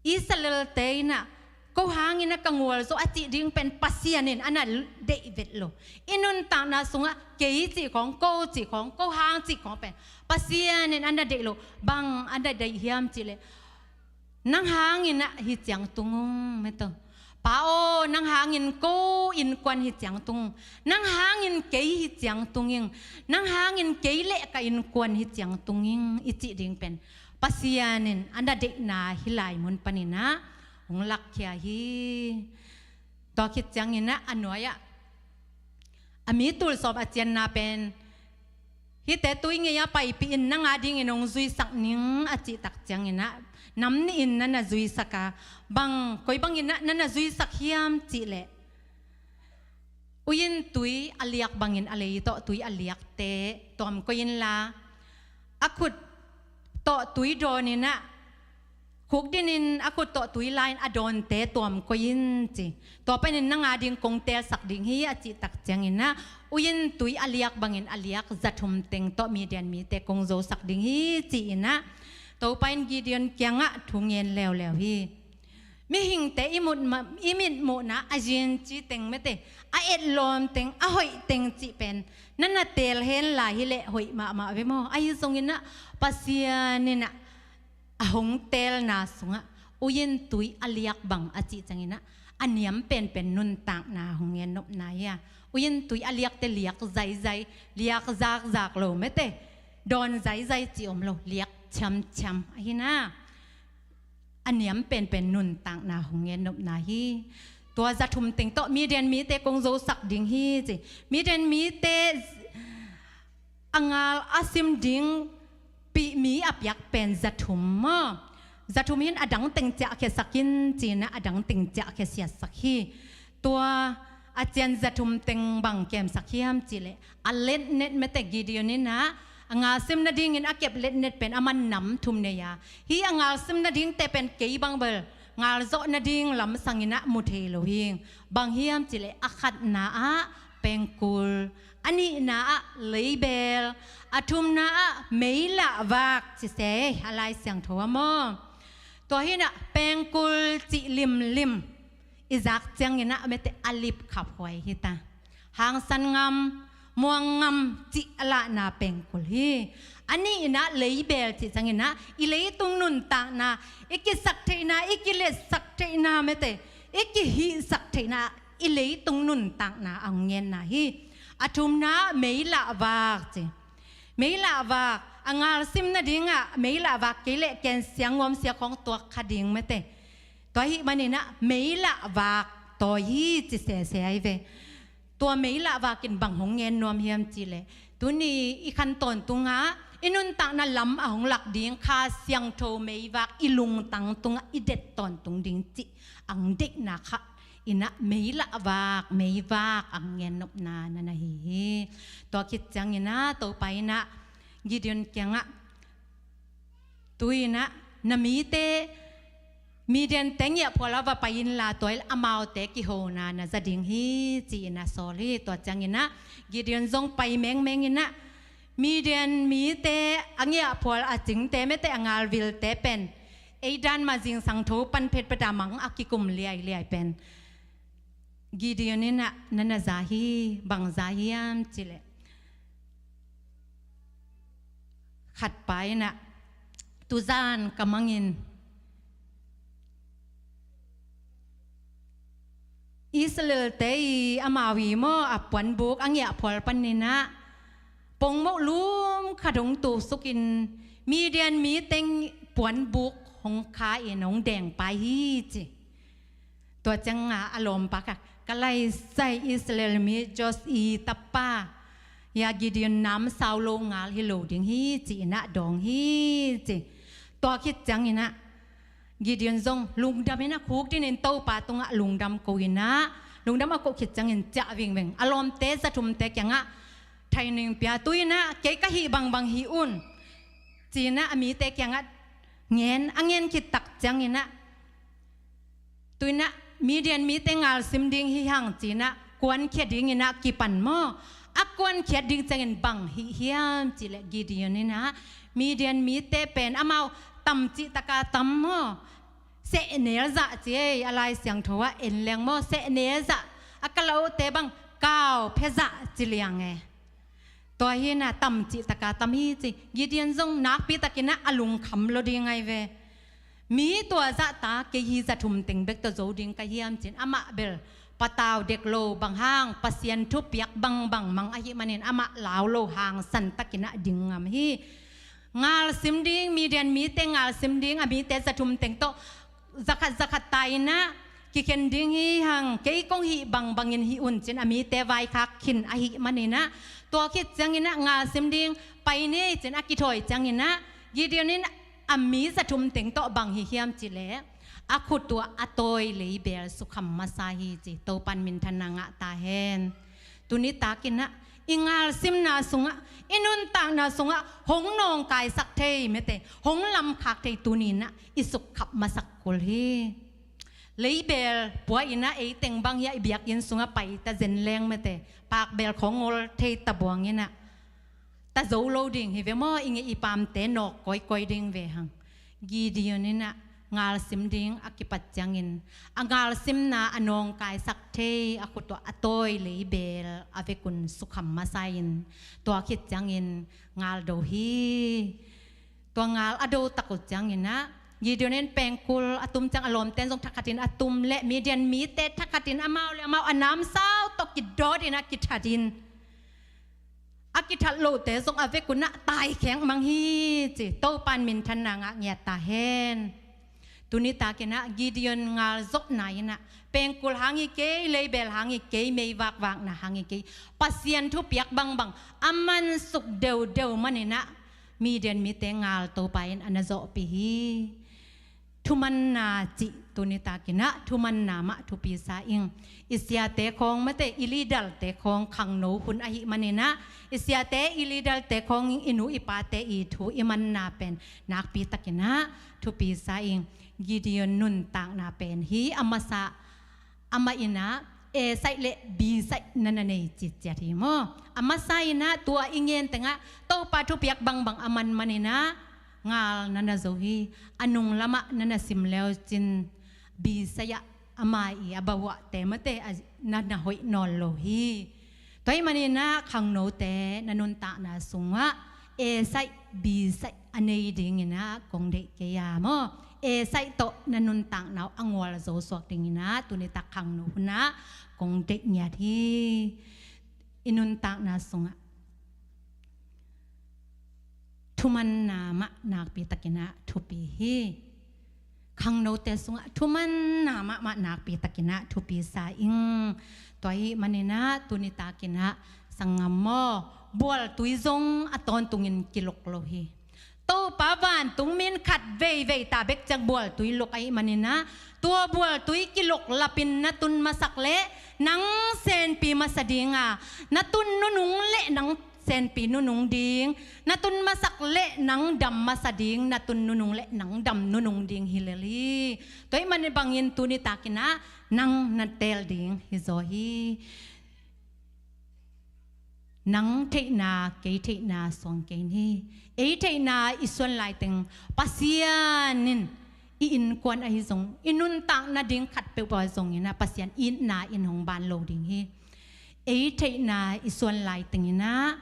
Israel-te in ah, "Ko hangin ah ka gualzo," a cih ding pen Pasian in a na deih vet lo. I nuntakna sungah kei cih khawng, ko cih khawng, ko hang cih khawng pen Pasian in a na deih lo. Bang a na deih hiam cih leh, "Nang hangin ah hih ciang tung ung," mete. "Pa aw, nang hangin ko innkuan hih ciang tung ung. Nang hangin kei hih ciang tung ing. Nang hangin kei leh ka innkuan hih ciang tung ing," i cih ding pen Pasian in a na deihna hih lai mun panin ah hong lakkhia hi. Tua khit ciangin ah a nuai-ah a mi tul sawm a cianna pen, "Hihte tui ngei-ah paipih in, nang a dingin hong zuisak ning," a cih tak ciangin ah, "Nam nih in na na zuisak a, bang, koi bangin ah na na zuisak hiam cih leh, uyin tui a liak bangin a lei tawh tui a liakte tuam koi inla, a khut tawh tui dawnin ah, khukdinin a khut tawh tui la-in a dawnte tuam koi in," ci. "Tua panin nang a ding kong teelsak ding hi," a cih tak ciangin ah, "Uyin tui a liak bangin a liak za thum teng tawh Midian mite kong zosak ding hi," ci-in ah Topa in Gideon kiangah thu ngen leuleu hi. Mihingte i mut ma-, i mitmuhna a zinci teng mete, a etlawm teng, a hoih teng cih pen na na teel hen lai hi leh hoih mahmah ve maw. Ahi zongin ah Pasian in ah a hong teelna sungah uyin tui a liak bang a cih ciangin ah, a niam penpen nuntakna hong ngen nopna hi a. Uyin tui a liakte liak zaizai, liak zakzak lo mete, dawn zaizai cih om lo, liak ciamciam ahi na. A niam penpen nuntakna hong ngen nopna hi. Tua za thum teng tawh Midian mite kong zosak ding hi ci. Midian mite a ngal a sim ding pih mi a piak pen za thum maw. Za thum hi-in a dang teng ciahkhiasak in ci-in ah a dang teng ciahkhiasiatsak hi. Tua a cian za thum teng bang kemsak hiam cih leh, a letnet mete, Gideon in ah a ngal sim nadingin a kep letnet pen aman nam thum nei a, hih a ngal sim nadingte pen kei bang bel ngal zawh nading lamsangin ah mu thei lo hi. Bang hiam cih leh, a khatna ah pengkul, a nihna ah leibel, a thumna ah meilahvak ci se, a Lai Siangtho ah maw. Tua hi-in ah pengkul cih limlim i zak ciangin ah mete, a lipkhaphuai hi ta. Hangsan ngam, muang ngam cih a lahna pengkul hi. A nihna ah leibel cih ciangin ah i leitung nuntakna, i kisak theihna, i kiletsak theihna mete, i kihihsak theihna, i leitung nuntakna a hong ngenna hi. A thumna ah meilahvak ci. Meilahvak, a ngal sim nadingah meilahvak kei leh ken sia, nguam sia khawng tuak kha ding mete. Tua ahih manin ah meilahvak tawi hi ci sese ahi ve. Tua meilahvak in bang hong ngen nuam hiam cih leh, tuni i khan tawntungah i nuntakna lam a hong lak ding Kha Siangtho meivak i lungtang tungah i det tawntung ding cih ang deihna kha in ah meilahvak, meivak ang ngen nopna na na hi hi. Tua khit ciangin ah Topa in ah Gideon kiangah, tu-in ah na mite Midian te ngiahphual a va pai inla tua in amaute kihona na za ding hi ci-in a sawl hi. Tua ciangin ah Gideon zong pai mengmeng in ah Midian mite a ngiahphual a cingte mete a ngalvilte pen ei dan mah zingsang tho pan phetphet a mang a kikum liailiai pen Gideon in ah na na za hi. Bang za hiam cileh khatpa in ah tuzan ka mangin Israel te i amau i maw a puanbuk a ngiahphual panin ah pongmoh lum khat hong tusukin Midian mite puanbuk hong kha in hong dengpai hi ci. Tua ciangin a lawmpa kha ka laisai Israel mi Joash i tapa ya Gideon namsau lo ngal hi lo ding hi ci-in ah dawng hi ci. Tua khit ciangin ah Gideon zong lungdam in ah khukdin in Topa tungah lungdam ko in ah lungdam a koh khit ciangin ciah vingveng a lawmte zathumte kiangah thaining pia tu in ah kei ka hih bangbang hih un ci-in ah a mite kiangah ngen a ngen khit tak ciangin ah tu in ah Midian mite ngalsim ding hi hang ci-in ah kuankhia dingin ah kipan maw a kuankhiat ding ciangin bang hih hiam cileh Gideon in ah Midian mite pen amau tam cih taka tam maw sehnel zah ci ei a Lai Siangtho ah en leng maw sehnel zah a kalaute bang kau phe zah ci liang e. Tua hi in ah tam cih taka tam hi ci. Gideon zong nakpi takin ah a lungkham lo ding ai ve. Mi tua zahta kei hi zathum teng bek tawh zo ding ka hiam cin amah bel patau dek lo bang hang Pasian thupiak bangbang mang ahih manin amah lau lo hangsan takin ah ding ngam hi. Ngalsim ding Midian mite ngalsim ding a mite zathum teng tawh zakhat zakhat ta in ah kikhen ding hi hang kei kong hih bangbangin hih un cin a mite vaikhak khin ahih manin ah tua khit ciangin ah ngalsim ding pai ni cin a kithawi ciangin ah Gideon in a mi zathum teng tawh bang hi hiam cileh a khut uh a tawi leibel sukham masa hi ci. Topan minthanna ngah ta hen. Tuni takin ah i ngalsimna sungah i nuntakna sungah hong nawngkaisak thei mete hong lamkhak thei tuni in ah i sukkhap masak kul hi. Leibel pua in ah ei teng bang hi ah i biakinn sungah pai ta zen leng mete pakbel khawng ngol thei ta buang in ah ta zo lo ding hi ve maw i ngeih i pamte nawk kawikawi ding ve hang. Gideon in ah ngalsim ding a kipat ciangin a ngalsimna a nawngkaisak thei a khut uh a tawi leibel a vekun sukham masa in tua khit ciangin ngal do hi. Tua ngal a do tak uh ciangin ah Gideon in pengkul a tum ciang a lawmten zong thakhatin a tum leh Midian mite thakhatin amau le amau a namsau tawh kidawt in ah kithatin a kithat lote zong a vekun ah taikheng mang hi ci. Topan minthanna ngah ngiat ta hen. Tuni takin ah Gideon ngal zawhna in ah pengkul hang hi kei leibel hang hi kei meivakvakna hang hi kei Pasian thupiak bangbang a mansuk deudeu manin ah Midian mite ngal Topa in a na zawhpih hi. Thumanna cih tuni takin ah thumanna mah thupi sa ing. I siate khawng mate i lidalte khawng khangno hun ahih manin ah i siate i lidalte khawng i nu i pate i thu i manna pen nakpi takin ah thupi sa ing. Gideon nuntakna pen hi a masa amah in ah A side le B side na na nei citciat hi maw? A masa in ah tua i ngen tengah Topa thupiak bangbang a man manin ah ngal na na zo hi. A nung lamah na na sim leu cin B side ah ama i a bahuahte mate na na hoih nawn lo hi. Tua ahih manin ah khangnote na nuntakna sungah A side B side a nei dingin ah kong deih kei a maw? A side tawh na nuntakna uh a ngual zo suak dingin ah tuni tak khangno hun ah kong deih ngiat hi. I nuntakna sungah thumanna mah nakpi takin ah thupi hi. Khangnote sungah thumanna mahmah nakpi takin ah thupi sa ing. Tua ahih manin ah tuni takin ah sanggam maw, bualtui zong a tawntungin kilok lo hi. Topa vantung min khat veivei ta bek ciang bualtui lok ahih manin ah tua bualtui kilok lapin na tun masak leh nang senpi masa ding a, na tun nunung leh nang senpi nunung ding, na tun masak le nang dam masa ding, na tun nunung le nang dam nunung ding hi lel hi. Tua ahih man bangin tuni takin ah nang na teel ding hi zaw hi. Nang theihna, kei theihna suang kei ni. Ei theihna i suan laiteng Pasian in i innkuan ahi zong, i nuntak nading khat peuhpeuh ah zongin ah Pasian itna in hong ban lo ding hi. Ei theihna i suan laiteng in ah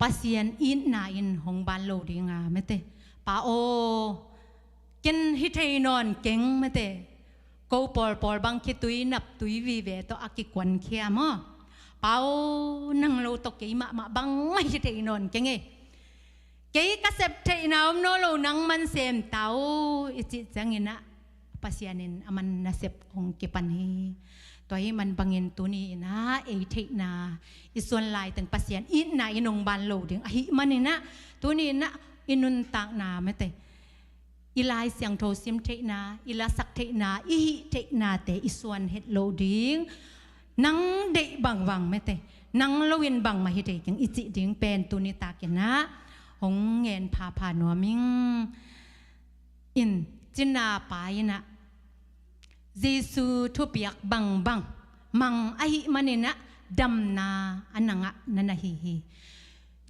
Pasian itna in hong ban lo ding a, mete. Pa aw, ken hi thei nawn keng, mete. Ko pawlpawl bang khitui naptui vive tawh a kikuankhia maw? Pa aw, nang lo tawh kei mahmah bangmah hi thei nawn keng e. Kei ka sep theihna om nawn lo, nang man sem ta aw, i cih ciangin ah Pasian in aman nasep hong kipan hi. Tua ahih man bangin tuni in ah ei theihna i suan laiteng Pasian itna in hong ban lo ding ahih manin ah tuni in ah i nuntakna, mete, i Lai Siangtho sim theihna, i lasak theihna, i hih theihnate i suan het lo ding. Nang deih bangbang, mete, nang lo in bangmah hi thei keng i cih ding pen tuni takin ah hong ngen phapha nuam ing. In, cina pa in ah Jesu thupiak bangbang mang ahih manin ah damna a na ngah na na hi hi.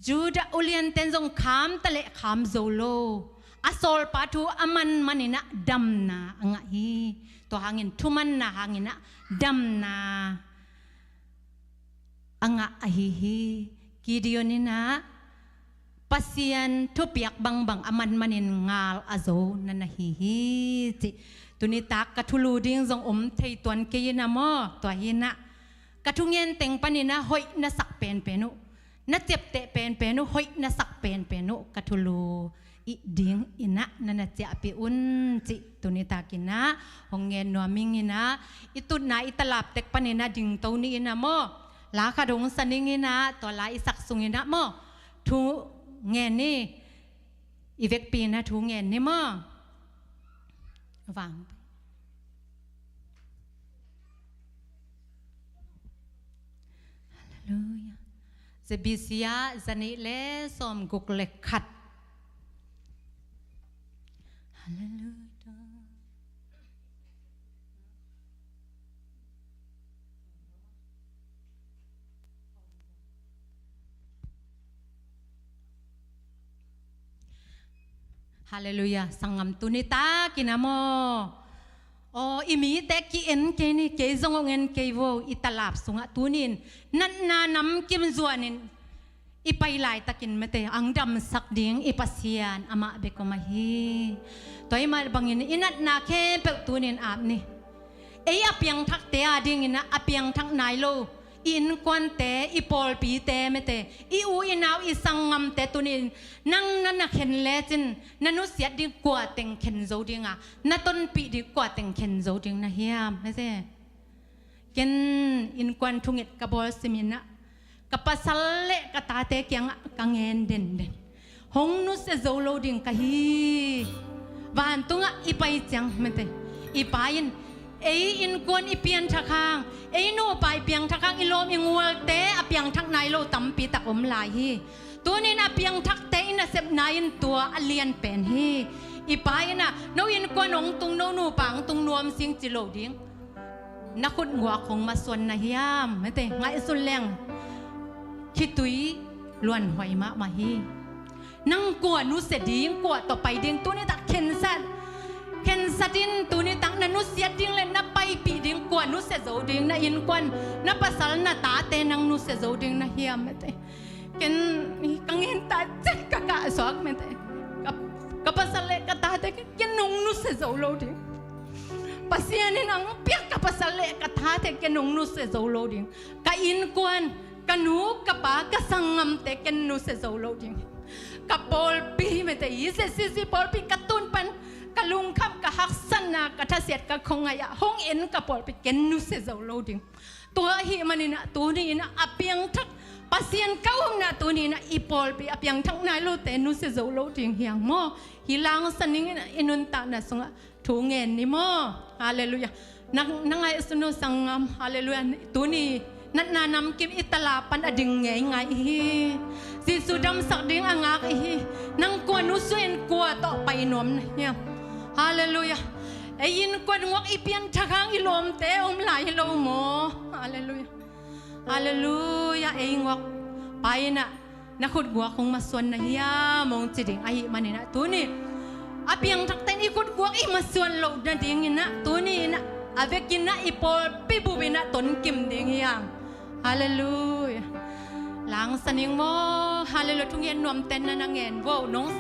Judah ulianten zong kham ta le kham zo lo, a sawlpa thu a man manin ah damna a ngah hi. Tua hangin thumanna hangin ah damna a ngah ahi hi. Gideon in ah Pasian thupiak bangbang a man manin ngal a zo na na hi hi, cih tuni tak ka thulu ding zong om thei tuan kei in ah maw? Tua hi in ah ka thungen teng panin ah hoih na sak penpen uh, na ciapteh penpen uh, hoih na sak penpen uh ka thulu ih ding in ah na na ciahpih un, cih tuni takin ah hong ngen nuam ing in ah, i tutna i talap tek panin ah dingto ni in ah maw? La khat hong sa ning in ah, tua la i sak sung in ah maw? Thu ngen ni, i vekpi in ah thu ngen ni maw? Vang. Halleluia. Zebisia zanih le sawmguk le khat. Halleluia. Halleluia. Sanggam, tuni takin ah maw? Aw, i mite ki-en kei ni, kei zong hong en kei vo, i talap sungah tuni in natna namkim zuanin i pai laitakin, mete, ang damsak ding i Pasian amah bek om ahi. Tua ahih mah bangin i natna khempeuh tuni in ap ni. Ei a piangthakte a dingin ah a piangthak nai lo i innkuante, i pawlpite, mete, i u i nau, i sanggamte tuni in nang na na khen lecin na nusiat ding kua teng khen zo ding a, na tonpih ding kua teng khen zo ding na hiam, mete? Ken innkuan thunget ka bawl simin ah ka pasal le ka tate kiangah ka ngen denden, hong nusia zo lo ding ka hi. Vantungah i pai ciang, mete, i Pa in ei innkuan i piangthak hang, ei nupa i piangthak hang, i lawm i ngualte a piangthak nai lo tampi tak om lai hi. Tuni in a piangthakte i nasepna in tua a lian pen hi. I Pa in ah no innkuan hong tung, no nupa hong tung nuam sing ci lo ding. Na khut nguak hong masuan na hiam, mete, ngaihsun leng khitui luanhuai mahmah hi. Nang kua nusia ding, kua tawh pai ding, tuni tak khensat, khensat in, tuni tak na nusiat ding le na paipih ding kua nusia zo ding, na innkuan, na pasal, na tate nang nusia zo ding na hiam, mete? Ken ka ngen ta ciang ka kahsuak, mete. Ka, ka pasal le ka tate ken hong nusia zo lo ding. Pasian in ang piak ka pasal le ka tate ken hong nusia zo lo ding. Ka innkuan, ka nu, ka pa, ka sanggamte ken nusia zo lo ding. Ka pawlpi, mete, i Z C C pawlpi ka tun pan ka lungkham, ka haksatna, ka thasiat, ka khuangaih ah hong en ka pawlpi ken nusia zo lo ding. Tua ahih manin ah tuni in ah a piangthak, Pasian ka upna tuni in ah i pawlpi a piangthak nai lote nusia zo lo ding hi hang maw? Hi, la hong sa ning in ah i nuntakna sungah thu ngen ni maw? Halleluia. Na, na ngaihsun uh, sanggam, halleluia. Tuni Natna namkim i tala pan a ding ngeingai i hi. Jesu damsak ding a ngak i hi. Nang kua nusia in kua tawh pai nuam na hiam? Halleluiah. Ei innkuan nguak i pianthak hang i lawmte om lai hi lo maw? Halleluiah. Halleluiah. Ei nguak pa in ah na khutguak hong masuan na hiam hong ci ding ahih manin ah tuni a piangthakte in i khutguak i masuan loh nadingin ah tuni in ah a vekin ah i pawlpi bup in ah tonkim ding hi hang. Halleluiah. Langsa ning maw? Halleluiah. Thungen nuamten na na ngen vo nong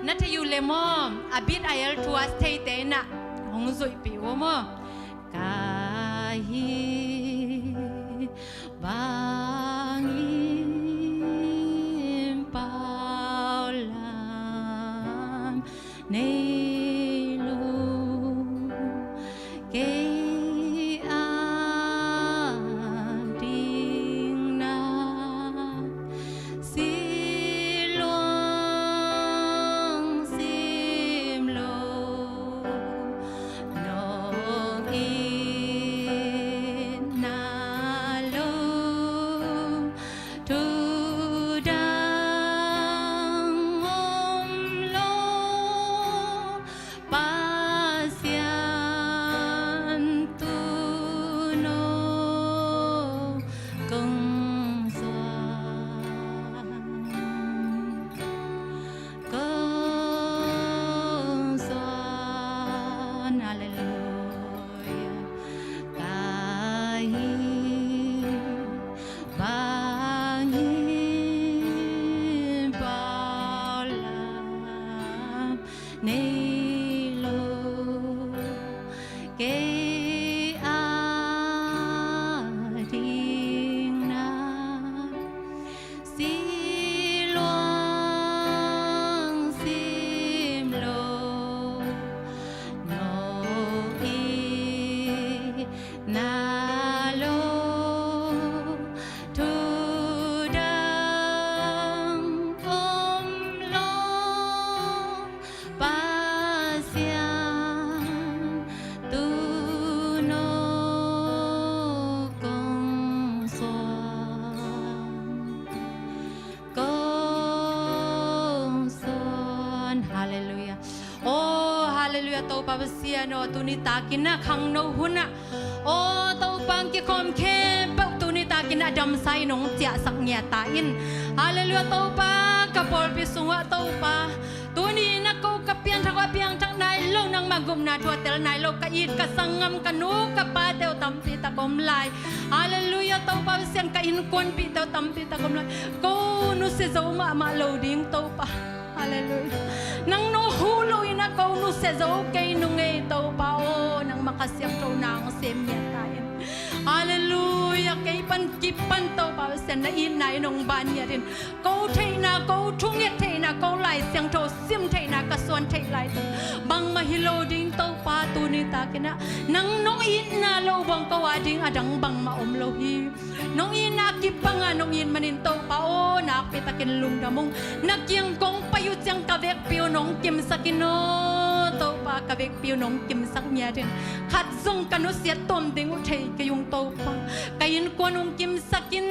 na thei uh le maw? A bit a el thu a theite in ah hong zuihpih uh maw? Ka hih bangin paulam nei lo, kei a ding na siluang sim lo. Nong itna lo, thu dang om lo, Pasian tu'n kong suan. Kong suan, halleluiah. Ka hih bangin paulam nei lo, kei a ding na siluang sim lo. Nong itna lo, thu dang om lo, Pasian tu'n kong suan. Kong suan. Halleluiah. Oh, halleluiah. Topa Pasian aw, tuni takin ah khangno hun ah, oh Topa, kikhawm khempeuh tuni takin ah damsa in hong ciahsak ngiat ta in. Halleluiah. Topa, ka pawlpi sungah Topa, tuni in ah ko ka piangthak uh a piangthak nai lo, nangma gupna thu a tel nai lo, ka it ka sanggam, ka nu ka pate uh tampi tak om lai. Halleluiah. Topa Pasian, ka innkuanpihte uh tampi tak om lai. Ko nusia zo mahmah lo ding Topa. Halleluiah. Nang nong huh lo in ah ko nusia zo kei nung ei Topa aw, nangma Kha Siangtho na hong sem ngiat ta in. Halleluiah. Kei pan kip pan Topa Pasian na itna in hong ban ngiat in. Ko theihna, ko thunget theihna, ko Lai Siangtho sim theihna ka suan theih lai teng bangmah hi lo ding Topa, tuni takin ah nang nong itna lo bang ko a ding a dang bangmah om lo hi. Nong itna kip banga nong it manin Topa aw, nakpi takin lungdam ung. Na kiang kong pai uh ciang ka vekpi uh nong kimsak in aw Topa, ka vekpi uh nong kimsak ngiat in. Khat zong ka nusiat tuam ding uh thei kei ung Topa. Ka innkuan hong kimsak in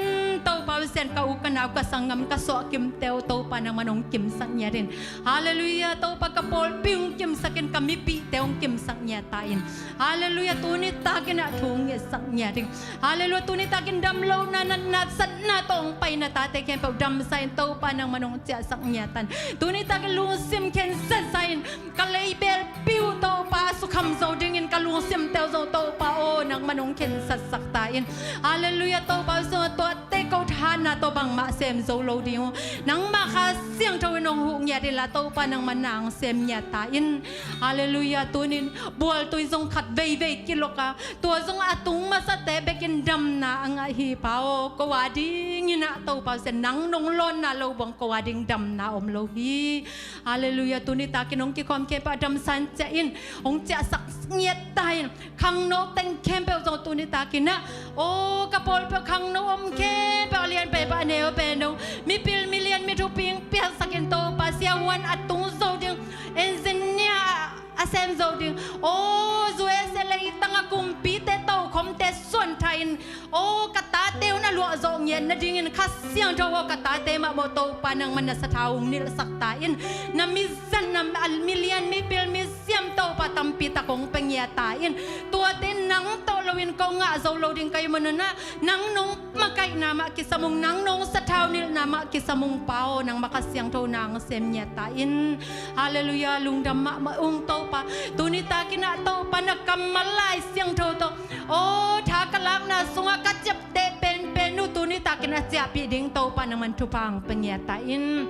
Topa Pasian, ka u ka nau ka sanggam ka suahkimte uh Topa nangman hong kimsak ngiat in. Halleluiah. Topa, ka pawlpi hong kimsak in, ka mipihte hong kimsak ngiat ta in. Halleluiah. Tuni takin ah thu hong ngetsak ngiat in. Halleluiah. Tuni takin damlohna, natna, satna tawh hong pai na tate khempeuh damsa in Topa nangman hong ciahsak ngiat ta in. Tuni takin lungsim khensatsa in ka leibelpi uh Topa sukham zo dingin ka lungsimte uh zong Topa aw nangman hong khensatsak ta in. Halleluiah. Topa zong a tuate ko thahatna tawh bangmah sem zo lo ding uh, nangma Kha Siangtho in hong huh ngiat inla Topa nangman na hong sem ngiat ta in. Halleluiah. Tunin bualtui zong khat veivei kilok a, tua zong a tung masate bekin damna a ngah hi Pa aw. Ko a dingin ah Topa Pasian, nang nong lawnna lo bang ko a ding damna om lo hi. Halleluiah. Tuni takin hong kikhawm khempeuh a damsa in ciah in, hong ciahsak ngiat ta in. Khangno teng khempeuh zong tuni takin ah, aw ka pawlpi ah khangno om khempeuh, a lian pen bang, a neu pen dong, mipil milian mi thuping piaksak in Topa, siavuan a tung zo ding, engineer a sem zo ding, aw U S A leitang a kumpite to khomte suan thah in, aw ka tate uh na luah zawh ngiat nadingin Kha Siangtho aw ka tate mahmah Topa nangman na sathau hong nilhsak ta in. Na mizat na milian mipil misiam Topa tampi tak hong pia ngiat ta in. Tuate nang tawh loin ko ngah zo lo ding ka hih manun ah nang nong makaihna mah kisam ung, nang nong sathau nilhna mah kisam ung Pa aw, nangmah Kha Siangtho nang sem ngiat ta in. Halleluiah, lungdam mahmah ung Topa. Tuni takin ah Topa na kammal Lai Siangtho tawh aw tha ka lakna sungah ka ciapteh penpen uh tuni takin a ciahpih ding Topa nangman thupha hong pia ngiat ta in.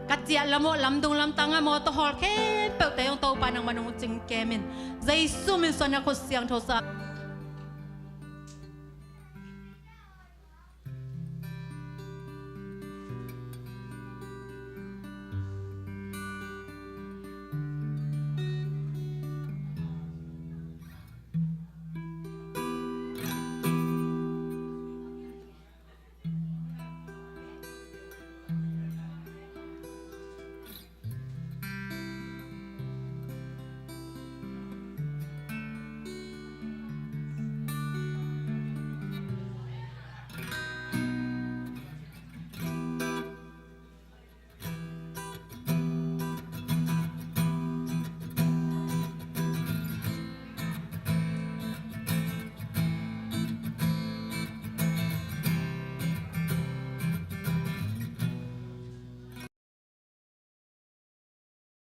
Ka ciah lam aw, lamdung lamtang ah mawtaw hawl khempeuhte hong Topa nangman hong cingkem in. Jesu min suang na khut siangtho sa